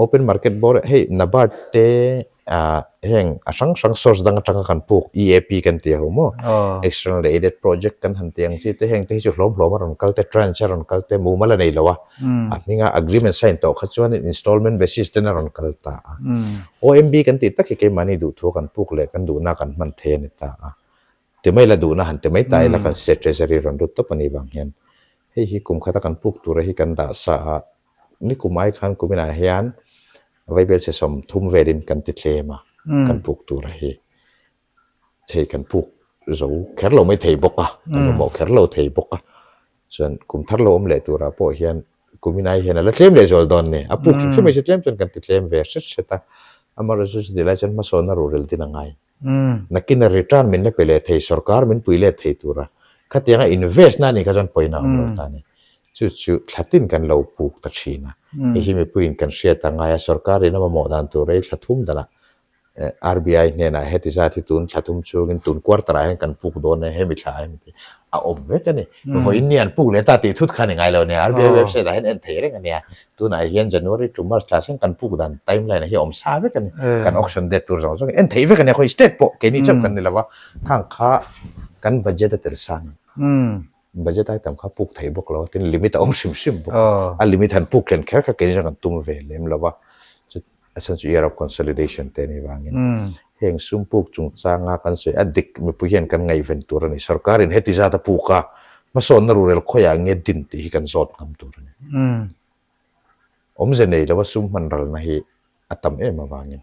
Open market bawr hei NABARD te ah heng a hrang hrang source dang atanga kan puk EAP kan ti ho maw external aided project kan han ti ang chi te heng te hi chu hlawm hlawm a rawn kal te tranche a rawn kal te mumal a nei lo a. A hminga agreement sign tawh kha chuanin installment basis ten a rawn kal ta a. OMB kan tih tak hi keimahni duhthu kan puk leh kan duhna kan hman thei a ni ta a. Ti mai la duhna han ti mai ta ila kan State Treasury rawn lut tawp a nih vang hian hei hi kum khata kan puk tura hi kan dah sa a, nikum ai khan kuminah hian vaibelchhe 30 velin kan ti tlem a kan puk tura hi. Thei kan puk zo kher lo mai thei bawk a, kan mamawh kher lo thei bawk a. Chuan kum thar lo awm leh turah pawh hian kumin ai hian a la tlem leh zual dawn ni. A puk hrim hrim mai chu tlem chuan kan ti tlem ve hret hret a. Amaherawhchu chu tilai chuan hmasawnna ruhrel din a ngai. Nakin a return min la pe leh thei, sorkar min pui let thei tura khatianga invest na anih kha chuan pawina a awm lo ta a ni. Chu chu thlatin kan lo puk ta thin a. Hei hi mipuiin kan hriat a ngai a, sorkarin a mamawh dan tur ei thla thum danah RBI hnenah heti zat hi tun thla thum chungin tun quarter ah hian kan puk dawn e, hemi thla ah hian a awm vek a ni. Vawiin ni an puk leh ta tih thut kha a ni ngai lo nia, RBI website ah hian en thei reng a nia. Tunah hian January to March thla thleng kan puk dan timeline ah hi a awm sa vek a ni. Kan auction date tur zawng zawng hi en thei vek a nia, khawi state pawh keini chauh kan ni lo va, khang kha kan budget a tel sa a ni. Budget ai tam kha puk thei bawk lo a, tin limit a awm hrim hrim bawk a. A limit han puk thlen kher kha keini chuan kan tum ve lem lo va. A chhan chu year of consolidation te anih vangin heng sum puk chungchanga kan sawi a dik mipui hian kan ngaihven tur a ni. Sorkarin heti zat a puk a, hmasawnna rurel khawiah nge din tih hi kan zawt ngam tur a ni. Awmze nei lova sum hman ralna hi a tam em avangin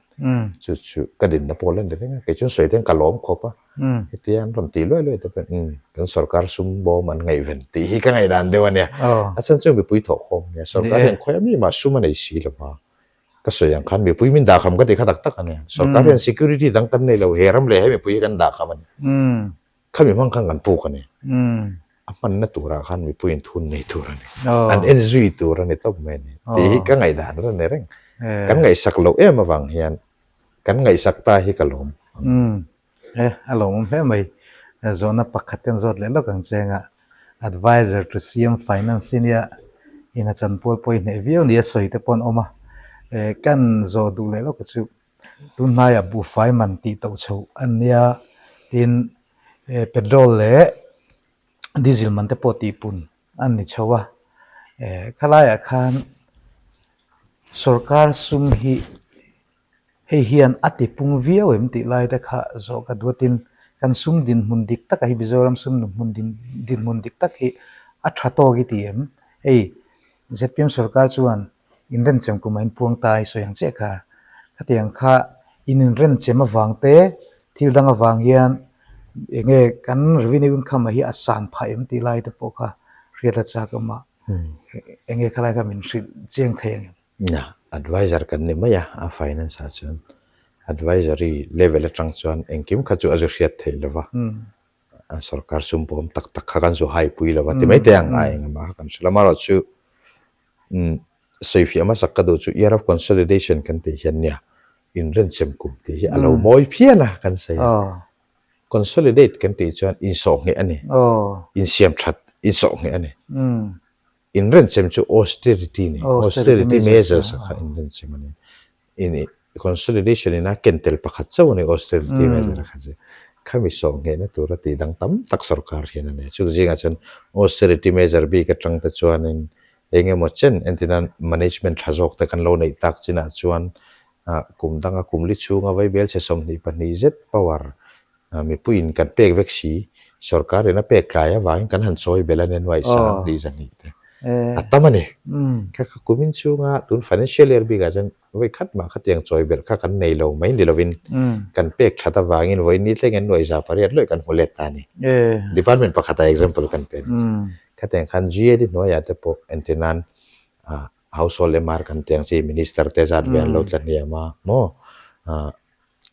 chu chu ka dinna pawh la ni reng a, kei chuan sawi ten ka lawm khawp a, hetia an rawn tih luai luai te pawh in kan sorkar sum bawm an ngaihven tih hi ka ngaihdan deuh a nia. A chhan chu mipui thawhkhawm a nia, sorkar hian khawiah mi mah sum a nei si lova. Ka sawi ang khan mipui min dahkham ka ti kha tak tak a nia. Sorkar hian security dang kan nei lo, he ram leh he mipui hi kan dahkham a ni. Khami hmang khan kan puk a ni. A hmanna turah khan mipuiin thun nei tur a ni. An en zui tur a ni tawp mai a ni. Tih hi ka ngaihdan a ni reng. Kan ngaihsak loh em avang hian kan ngaihsak ta hi ka lawm. He, a lawmawm hle mai. Zawhna pakhat ten zawt leh lawk ang che anga Advisor to CM Finance nia ina chanpual pawh i hneh viau nia sawi te pawh an awm a. Kan zawh duh leh lawk chu tunhnaiah buhfai man tih toh chho an nia tin petrol leh diesel man te pawh tihpun an ni chho a. Khalaiah khan sorkar sum hi Hei hian a ti pung viau em tih lai te kha zawh ka duatin kan sum dinhmun dik taka hi Mizoram sum dinhmun dinhmun dik tak hi a tha tawk i ti em? Hei zpm sorkar chuan inrenchem kum a inpuang ta i sawi ang chiah kha. Khatiang kha in inrenchem avang te thil dang avang hian enge kan revenue income ah hi a san phah em tih lai te pawh kha hriat a chak awm a, enge khalai kha min hrilh chiang thei ang em? Nia, advisor kan ni mai a, a finance ah chuan advisory level atang chuan engkim kha chu a zu hriat theih lo va, a sorkar sum bawm tak tak kha kan zu hai pui lo va ti mai teh ang a engemaw kha kan hre lo. Amaherawhchu umm sawifiah hmasak ka duh chu year of consolidation kan tih hian nia inrenchem kum tih hi a lo mawi phian a kan sawi a. Consolidate kan tih chuan insawhngheh a ni, insiam that insawhngheh a ni. Inrenchem chu austerity ni, austerity measures a kha inrenchem a ni. In consolidation in a ken tel pakhat chauh a ni austerity measure a kha chu. Khami sawhnghehna tura tih dang tam tak sorkar hian a nei. Chung zingah chuan austerity measure bik atang te chuanin. Eng emaw chen entirna management tha zawk te kan lo neih tak chinah chuan kum danga kum li chhunga vaibel chhe 22 zet power mipuiin kan pek vek si, sorkarin a pek tlai avangin kan han chawi belh a nia nuaih sang hnih zahnih te a tam a ni. Kha kha kumin chhunga tun financial year bikah chuan vawi khat mah khatiang chawi belh kha kan nei lo mai ni lovin kan pek that avangin vawi ni thleng hian nuaih za pariat lawih kan hmu let ta a ni. Department pakhatah example kan pe a ni. Khatiang khan GAD hnuaiah te pawh entir nan household MR kan tih ang chi minister te zat ve an lo tla hniam a maw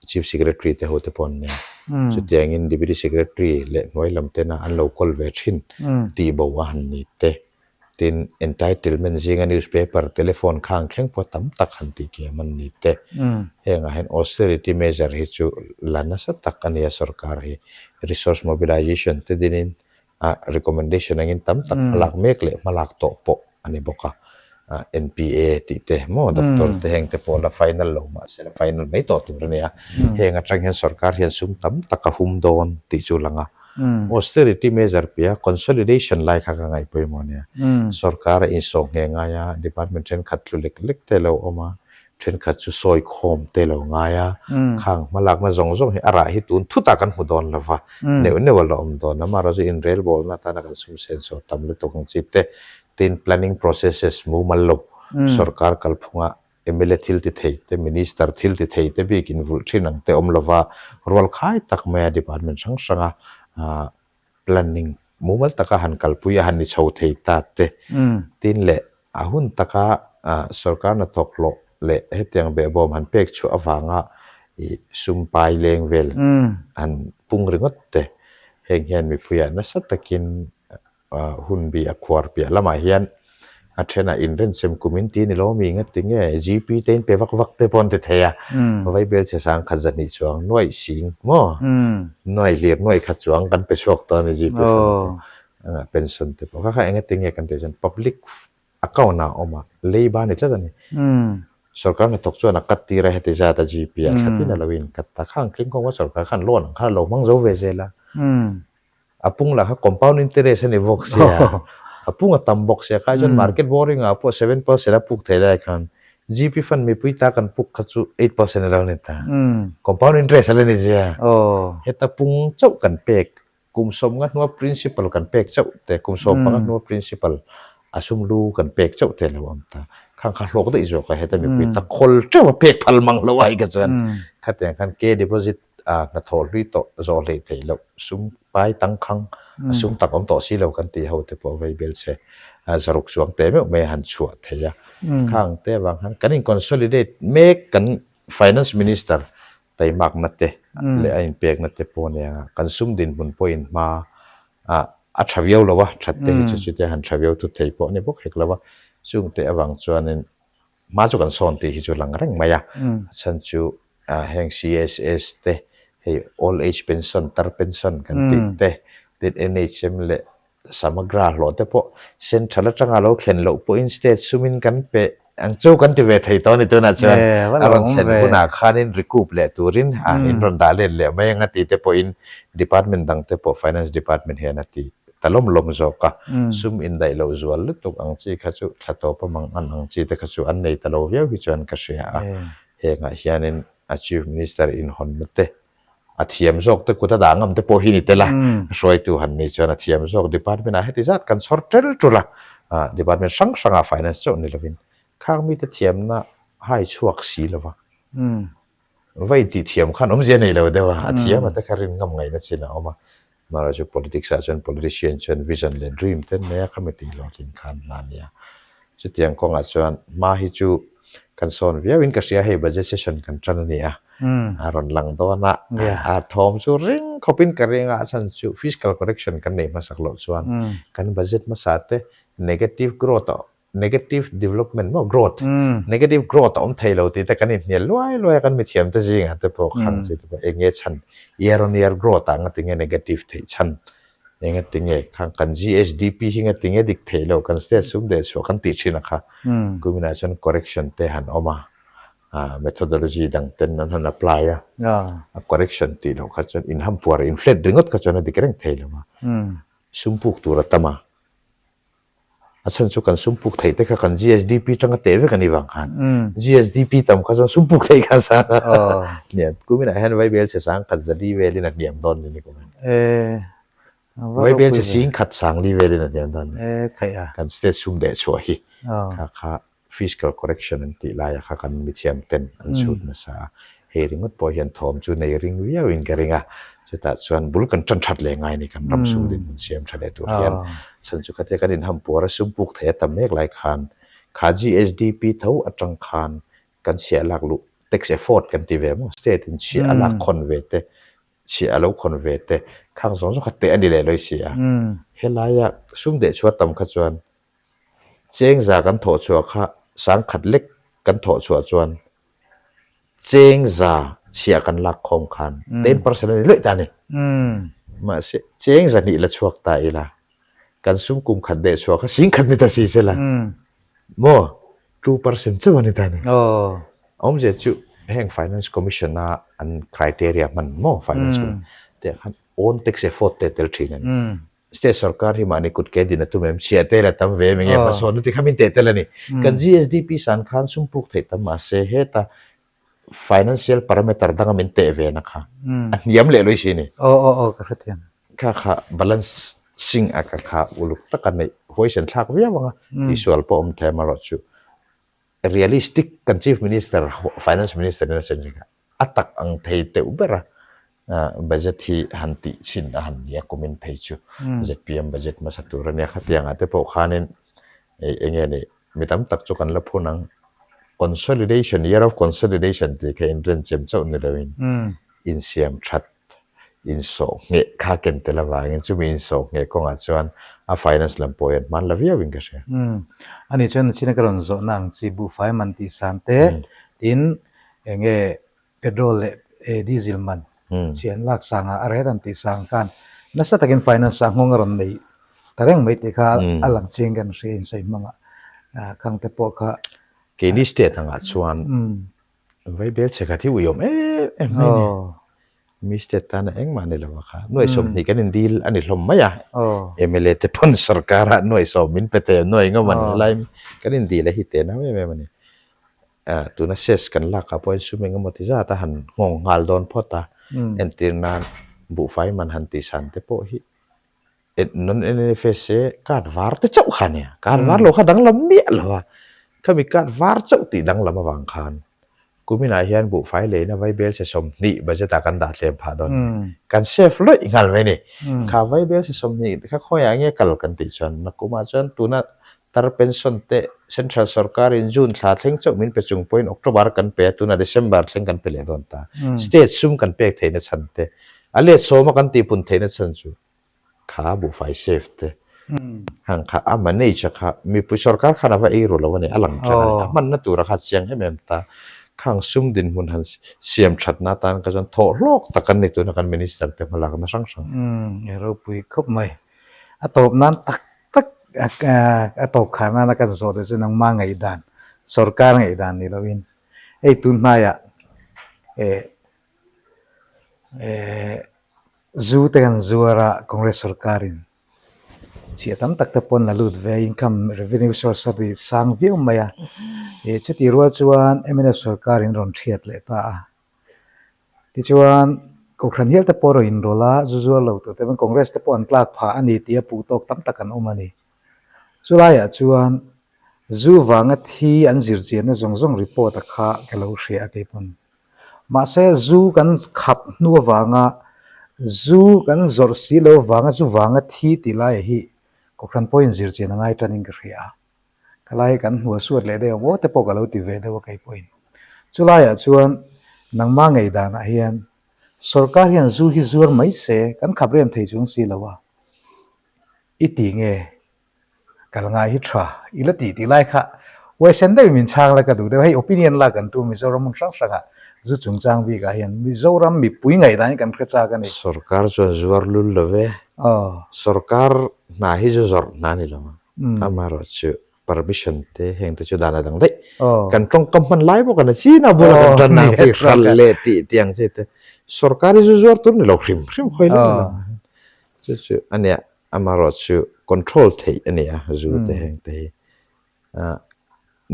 Chief Secretary te ho te pawh an nia. Chutiangin Deputy Secretary leh hnuai lam tena an lo kawl ve thin tih bo a han ni te. Tin, entitlement zinga newspaper, telephone khang thleng pawh tam tak han tih kiam an ni te. Hengah hian austerity measure hi chu la nasa tak a nia sorkar hi. Resource mobilization te dinin a recommendation angin tam tak hmalak mek leh hmalak tawh pawh a ni bawk a, NPA tih te maw doctor te heng te pawh la final lo mahse la final mai tawh tur a ni a, heng atang hian sorkar hian sum tam tak a hum dawn tih chu lang a, austerity measure piah consolidation lai kha ka ngaih pawimawh a nia, sorkar a insawh ngheh ngai a, department thenkhat tlu lek lek te a lo awm a, thenkhat chu sawi khawm te lo ngai a, khang hmalakna zawng zawng hi a rah hi tun thutah kan hmu dawn lo va, neuh neuh a la awm dawn a, amaherawhchu inrelbawlna atana kan sum senso tam lutuk ang chi te, tin planning processes mumal lo, sorkar kalphunga mla thil ti thei te, minister thil ti thei te bik invulh thin ang te awm lo va, rualkhai tak maia department hrang hranga planning mumal taka han kalpui a han ni chho thei ta te. Tin leh a hun taka sorkar hnathawk hlawh leh hetiang behbawm han pek chhuah avanga ih sum pai leng vel han pung ringawt te heng hian mipuiah nasa takin hun bi a khuar piah lamah hian A thenah inrenchem kum in ti ni lo mi nge ti nge GP te in pe vak vak te pawh an ti thei a, Vaibel chhe sang khat zahnih chuang nuaih sing maw nuaih hlir nuaih khat chuang kan pe chhuak tawh a ni GP fund pawh pension te pawh kha kha enge ti nge kan tih chuan public account ah a awm a leiba a ni tlat a ni. Sorkar hnathawk chuan a cut tir a heti zat a GP ah thlatin a lo in cut ta khang tling kawng a sorkar khan loan ang khan a lo hmang zo ve zel a. A pung lah kha compound interest a ni bawk sia, a pung a tam bawk sia, khai chuan market boring ah pawh 7% a puk thei lai khan GP fund mipui ta kan puk kha chu 8% a lo ni ta. Compound interest a la ni zia. Heta pung chauh kan pek, kum 50 hnua principal kan pek chauh te, kum 15 hnua principal a sum lu kan pek chauh te a lo awm ta. Khang kha hlawk daih zawk a, heta mipui ta khawl teuh a pek phal mang lo a hei kha chuan khatiang khan K deposit a hnathawh hlui tawh zawh hleih theih loh sum pai tangkhang a sum tak awm tawh si lo kan tih ho te pawh vei bel che a zaruk chuang teh meuh mai a han chhuah thei a. Khang te avang khan kan in consolidate mek kan Finance Minister taimakna te leh a inpekna te pawh nia kan sum dinhmun pawhin hma a a tha viau lo a, that te hi chu chutia han tha viau thut thei pawh a ni bawk hek lo a, chung te avang chuanin Hma chu kan sawn tih hi chu lang reng mai a, a chhan chu heng CSS te, hei old age pension, tar pension kan tih te, tin NHM leh Samagra hlawh te pawh central atanga lo thlen loh pawhin state sumin kan pe ang chu kan ti ve thei tawh a ni tunah chuan a rawn thlen hunah khanin recoup leh turin in rawn dah let leh mai ang a tih te pawhin department dang te pawh finance department hian a ti ta lawm lawm zawk a, sum indaih loh zual lutuk ang chi kha chu thla tawp a mang an ang chi te kha chu an nei ta lo viau hi chuan ka hria a, hengah hianin a Chief Minister inhawnna te, a thiam zawk te kut a dah ngam te pawh hi ni tel a, a hruaitu han ni chuan a thiam zawk department ah heti zat kan chhawr tel tul a, department hrang hrangah finance chauh ni lovin khang mite thiamna hai chhuak si lova. Va intih thiam khan awmzia nei lo deuh a, a thiam a te kha rin ngam ngaihna chin a awm a. Amaherawhchu politics ah chuan politician chuan vision leh dream te nei a, khami tih hlawhtlin khan hna a nia. Chutiang kawngah chuan hma hi chu kan sawn viau in ka hria hei budget session kan tan a ni a, a rawn lang dawn a, a thawm chu ring khawp in ka ring a, a chhan chu fiscal correction kan neih hmasak loh chuan kan budget hmasa te negative growth a negative development maw growth negative growth a awm thei lo tih te kan inhnial luai luai a kan mithiam te zingah te pawh khang chi te pawh eng nge chhan year on year growth ah nga tinge negative theih chhan eng tinge khang kan GSDP hi nga tinge dik thei lo kan state sum deh chhuah kan tih thin a kha kuminah chuan correction te han awm a methodology dang ten an han apply a a correction tih loh kha chuan inhampuar inflate ringawt kha chuan a dik reng thei lo a sum puk tur a tam a. A chhan chu kan sum puk theih te kha kan GSDP tanga teh vek a nih vang khan GSDP tam kha chuan sum puk theih kha a sang a. Hniam kuminah hian Vaibel chhe sang khat zali velin a hniam dawn ni kumin. Vaibel chhe sing khat sang li velin a hniam dawn ni. Kan state sum deh chhuah hi kha kha Fiscal correction an tih laia kha kan mithiam ten an chhut nasa a, hei ringawt pawh hian thawm chu nei ring viau in ka ring a, chutah chuan bul kan tan that leh ngai a ni kan ram sum dinhmun siam tha leh tur hian chhan chu khatia kan inham puar a sum puk thei a tam mek lai khan kha GSDP tho atang khan kan chhiah lak luh tax effort kan ti ve maw state in chhiah a lak khawn ve te chhiah a lo khawn ve te khang zawng zawng kha teh a ni leh lawi si a, helaia sum deh chhuah tam kha chuan Chengza kan thawh chhuah kha sangkhat lek kan thawh chhuah chuan chengza chhiah kan lak khawm khan 10% a ni luih ta a ni. Mahse, chengza hnih la chhuak ta ila, kan sum kum khat deh chhuah kha singkhat ni ta si sela, maw 2% chauh a ni ta a ni. Awmzia chu heng Finance Commission a an criteria hman maw Finance Commission te khan own tax effort te tel thin a ni. State sorkar hi mahni kut ke din a tum em? Chhiah tel a tam ve em enge hmasawn na ti kha min teh tel a ni. Kan GSDP san khan sum puk theih tam mahse heta financial parameter danga min teh ve na kha a hniam leh lawih si a ni. Aw aw aw ka hrethiam. Kha kha balancing a ka kha uluk taka neih huaisen thlak viau ang a, tihsual pawh awm thei amaherawhchu realistic kan Chief Minister Finance Minister in a sawi ni kha. A tak ang thei teuh ber a, budget hi han tih chhin a han nia kumin phei chu zpm budget hmasa tur a nia. Khatiangah te pawh khanin eng nge ni mi tam tak chu kan la phun ang. Consolidation, year of consolidation tih kha inrenchem chauh ni loin insiam that, insawh ngheh kha ken tel avangin chumi insawh ngheh kawngah chuan a finance lam pawh hian hman la viauin ka hria. Ani chuan nachina ka rawn zawhna ang chi buhfai man tih san te tin Eng nge petrol leh diesel man chi an lak sang a, a rate an tih sang khan nasa takin finance ah nghawng a rawn nei ta reng mai tih kha a lang chiang kan hria insawi hmang ah khang te pawh kha. Keini state angah chuan vaibel chhe khat hi uiawm em em mai a ni. Mi state tana engmah ni lo a kha nuai 20 kan indil a ni hlawm mai a. Mla te pawn sorkar ah nuai sawm min pe teh nuai ngawm a ni helai kan indil a hi teh nau em em a ni. Tuna ses kan lakah pawh hian sum engemaw ti zat a han nghawng nghal dawn phawt a, entir nan buhfai man han tih san te pawh hi non NFSA card var te chauh kha a nia, card var lo kha danglam miah lo a, khami card var chauh tih danglam avang khan kuminah hian buhfai leina vaibel se 20 budget ah kan dah tlem phah dawn a ni, kan save lawih nghal mai a ni. Kha vaibel se 20 kha khawiah nge kal kan tih chuan nakumah chuan tuna Tar pension te Central sorkar in June thla thleng chauh min pe chung pawhin October kan pe a, tunah December thleng kan pe leh dawn ta. State sum kan pek theihna chhan te, a let sawma kan tihpun theihna chhan chu kha buhfai safe te hang kha a manage a kha mipui sorkar khan a va ei ru lo a ni, a lang tlang a ni, a hmanna tura kha a chiang em em ta. Khang sum dinhmun han siam thatna atan kha chuan thawh hlawk tak an ni tuna kan Minister te hmalakna hrang hrang. Umm, ropui khawp mai. A tawp nan tak tak a tawp khar nana kan zawh te chu nangma ngaihdan, sorkar ngaihdan ni loin hei tun hnaiah eh eh zu te kan zuar a Congress sorkarin chhiah tam tak te pawn la lut ve a income revenue source a ti sang viau mai a, eh chutih rual chuan mnf sorkarin rawn thiat leh ta a. Tichuan, Kohhran hial te pawh a rawn inrawlh a, zu zuar lo tur te pawn Congress te pawh an tlak phah a ni tih a puh tawk tam tak an awm a ni. Chulaiah chuan zu vanga thi an zirchianna zawng zawng report a kha ka lo hria a kei pawn. Mahse, zu kan khap hnu avanga zu kan zawrh si lo avanga zu vanga thi tih laiah hi Kohhran pawhin zirchian a ngai tanin ka hria a. Khalai kan hmuh a suat leh deuh ang aw te pawh ka lo ti ve deuh a kei pawhin. Chulaiah chuan nangma ngei danah hian sorkar hian zu hi zuar mai se kan khap rem thei chuang si lo a, i ti nge kal ngai hi tha i la tih tih lai kha huaisen deuhin min chhang la ka duh deuh. Hei opinion lak kan tum Mizoram hmun hrang hrangah zu chungchang bikah hian Mizoram mipui ngaihdan hi kan hre chak a ni. Sorkar chuan zuar lul lo ve. Sorkar hna hi zu zawrh hna a ni lo ang. Amaherawh chu permission te heng te chu dan a dang daih. Kan tawngkam hman lai bawk a ni chin a bula kan tan ang chi hral leh tih tih ang chi te sorkar hi zu zuar tur ni lo hrim hrim khawi lek ni lo. Chu chu a nia amaherawh chu Control theih a ni a zu te heng te hi.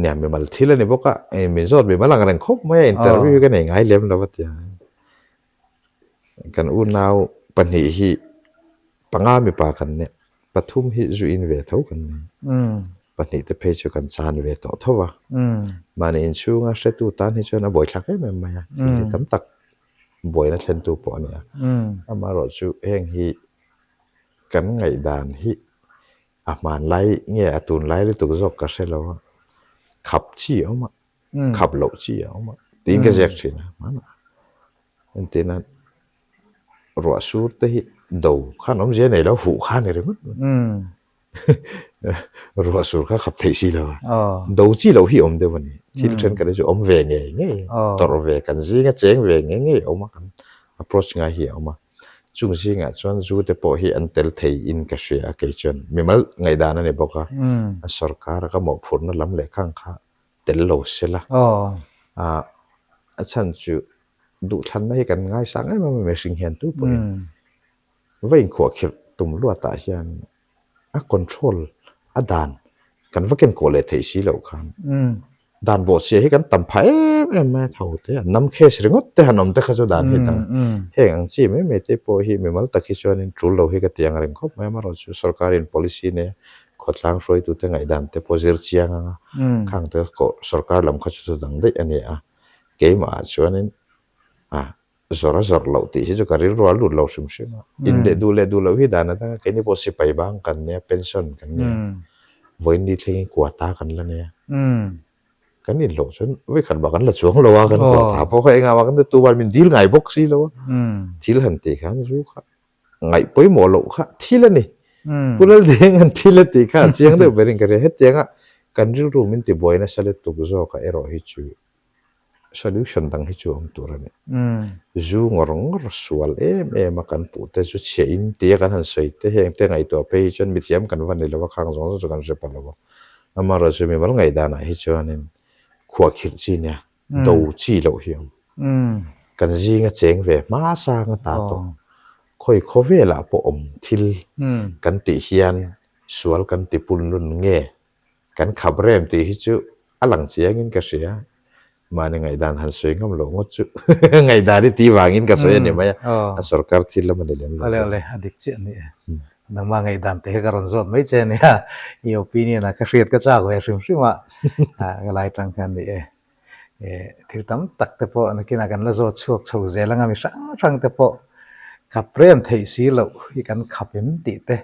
Nia mimal thil a ni bawk a, min zawt mimal ang reng khawp mai a, interview hi ka nei ngai lem lo a tia. Kan unau pahnih hi panga mipa kan nia, pathum hi zu in ve tho kan ni. Pahnih te phei chu kan chan ve tawh tho a. Mahni inchhunga hretu tan hi chuan a buaithlak em em mai a, thil hi tam tak buaina thlentu pawh a ni a. Amaherawhchu heng hi kan ngaihdan hi a hmanlai nge a tunlai lutuk zawk ka hre lo a, khap chi a awm a, khap loh chi a awm a tiin ka ziak thin a hmanah. Entirna ruah sur te hi do khan awmzia nei lo huh kha a ni ringawt mai. Ruah sur kha khap theih si lo a, do chi loh hi awm deuh a ni. Thil thenkhat hi chu awm ve ngei ngei, tawrh ve kan zinga cheng ve ngei ngei a awm a, kan approach ngai hi a awm a. Chung zingah chuan zu te pawh hi an tel thei in ka hria a, kei chuan mimal ngaihdan a ni bawk a, a sorkar a ka mawhphurhna lam leh khang kha tel lo se la, a chhan chu duhthlanna hi kan ngaisang em em a mihring hian tu pawhin va inkhuahkhirh tum luatah hian a control a dan kan va ken kawh leh theih si loh khan dan bawhchhia hi kan tam phah em em mai a tho te a nam case ringawt te han awm te kha chu dan hi dang heng ang chi mai mai te pawh hi mimal tak hi chuanin tul lo hi ka ti ang reng khawp mai amaherawhchu sorkarin policy nei a khawtlang hruaitute ngaihdan te pawh zir chiang anga khang te sorkar lam kha chu chu dang daih a ni a keimah ah chuanin a Zawr a zawrh loh tih hi chu ka rilru a lut lo hrim hrim a. In leh duh leh duh loh hi dan atanga keini pawh sipai bang kan nia, pension kan nia, vawiin ni thlengin quota kan la nia. Kan inhlawh chuan vawikhat bak kan la chuang lo a, kan quota pawh kha engah mah kan ti tuman min dil ngai bawk si lo a. Thil han tih khan zu kha ngaih pawimawh loh kha thil a ni. Pu Laldeng an thil a tih kha a chiang deuh berin ka ria. Hetianga kan rilru min tibuai nasa lutuk zawkah erawh hi chu Solution dang hi chu awm tur a ni. Zu ngawr ngawr sual em em a kan puh te chu chhiah in tia kan han sawi te heng te ngaihtuah phei hi chuan mithiam kan va ni lo a, khang zawng zawng chu kan hre pah lo a. Amaherawhchu mimal ngaihdanah hi chuanin khuahkhirh chi nia, do chi loh hi a awm. Kan zinga cheng ve hma sang a ta tawh. Khawi khawvelah pawh awm thil kan tih hian sual kan ti punlun nge Kan khap rem tih hi chu a lang chiangin ka hria. Mahni ngaihdan han sawi ngam loh ngawt chu ngaihdan i tih vangin ka sawi a ni mai a, a sorkar thil lam a ni lem lo. Awle awle, a dik chiah a ni e. Nangmah ngaihdan te hi ka rawn zawt mai che a nia, i opinion a ka hriat ka chak ve hrim hrim a, ka lai tang khan ni e. Thil tam tak te pawh nakinah kan la zawt chhuak chho zel anga mi hrang hrang te pawh khap rem theih si loh hi kan khap em tih te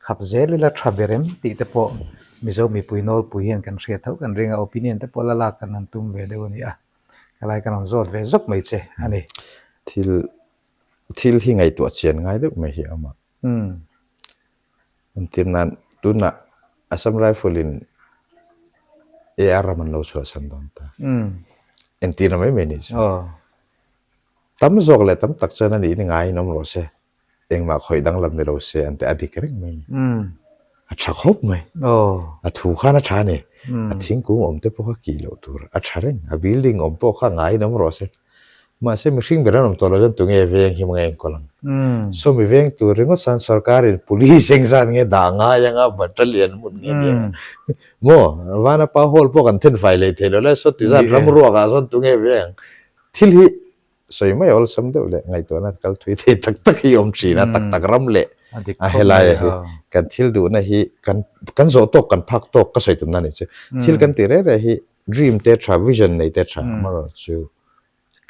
Khap zel ila tha ber em tih te pawh Mizo mipui nawlpui hian kan hriat tho kan ring a, opinion te pawh la lak kan han tum ve deuh a ni a, ka lai kan rawn zawt ve zawk mai che a ni. Thil thil hi ngaihtuah chian ngai deuh mai hi a awm a. Entir nan tunah Assam Rifle in AR ram an lo chhuahsan dawn ta. Entirna mai mai ni se. Tam zawk leh tam tak chuan a nih ni ngaiin awm rawh se. Engmah khawih danglam ni lo se an ti a dik reng mai a ni. A tha khawp mai. A thu khan a tha a ni. A thingkung awm te pawh kha kih loh tur a tha reng. A building awm pawh kha ngaiin awm rawh se. Mahse mihring ber an awm tawh lo chuan tunge veng hi hmanga enkawl ang. Saw mi veng tur ringawt chuan sorkarin police eng zat nge dah ngai anga battalion hmun nge ni anga. Maw Vanapa hall pawh kan thenfai leh thei lo le saw ti zat ramruakah sawn tunge veng thil hi Sawi mai awlsam deuh leh ngaihtuahna kal thui thei tak tak hi awm thin a, tak tak ram leh a helai hi kan thil duhna hi kan kan zawh tawk kan phak tawk ka sawi tumna a nih chu. Thil kan tih reh reh hi dream te tha vision nei te tha amaherawh chu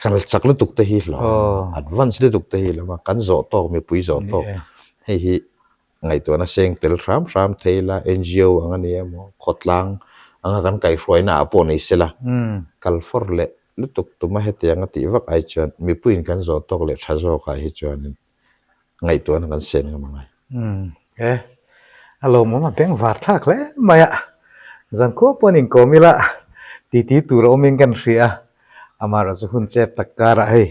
kal chak lutuk te hi hlauhawm a, advance lutuk te hi hlauhawm a, kan zawh tawk mipui zawh tawk hei hi ngaihtuahna seng tel hram hram thei ila NGO ang a ni emaw khawtlang anga kan kaihhruaina ah pawh nei sela kal fawr leh Lutuk tuma hetiang a tih vak ai chuan mipuiin kan zawh tawk leh tha zawkah hi chuanin ngaihtuahna kan sen ngam angai. Umm e, a lawmawm a beng var thlak hle mai a, zankhua pawhin inkawm ila titi tur a awmin kan hria a, amaherawh chu hun chep tak karah hei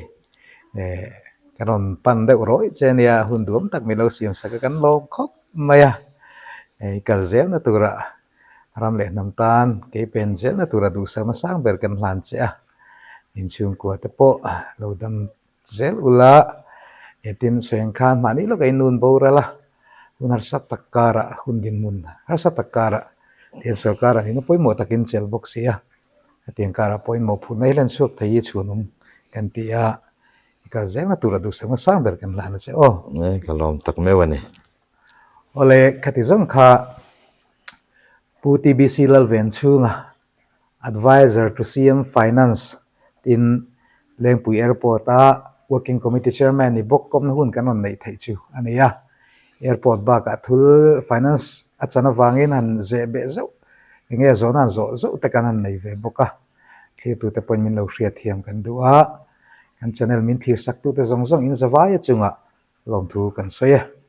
kan rawn pan deuh rawih che ania hun duam tak min lo siam sak a kan lawm khawp mai a, hei kal zelna turah Ram leh hnam tan kei pen zelna tura duhsakna sang ber kan hlan che a, inchhungkua te pawh lo dam zel ula, hetin sawi ang khan mahni lawka in nun boral a, Hun harsa tak karah, hun dinhmun harsa tak karah thian sorkar a nihna pawimawh takin chelh bawk si a. Hetiang karah pawimawh phurhna hi hlenchhuak thei hi chhuanawm kan ti a, i kal zelna tura duhsakna sang ber kan hlan a che aw. E, ka lawm tak meuh a ni. Awle, khati zawng kha Pu TBC Lalven chhunga Adviser to CM Finance tin Lengpui Airport a Working Committee Chairman ni bawk kawpna hun kan rawn neih theih chu a ni a. Airport bakah thul finance a chan avangin han zeh beh zauh eng nge zawhna han zawh zauh te kan han nei ve bawk a. Thlirtute pawhin min lo hriatthiam kan duh a, kan channel min thlir saktute zawng zawng in zavaia chungah lawmthu kan sawi e.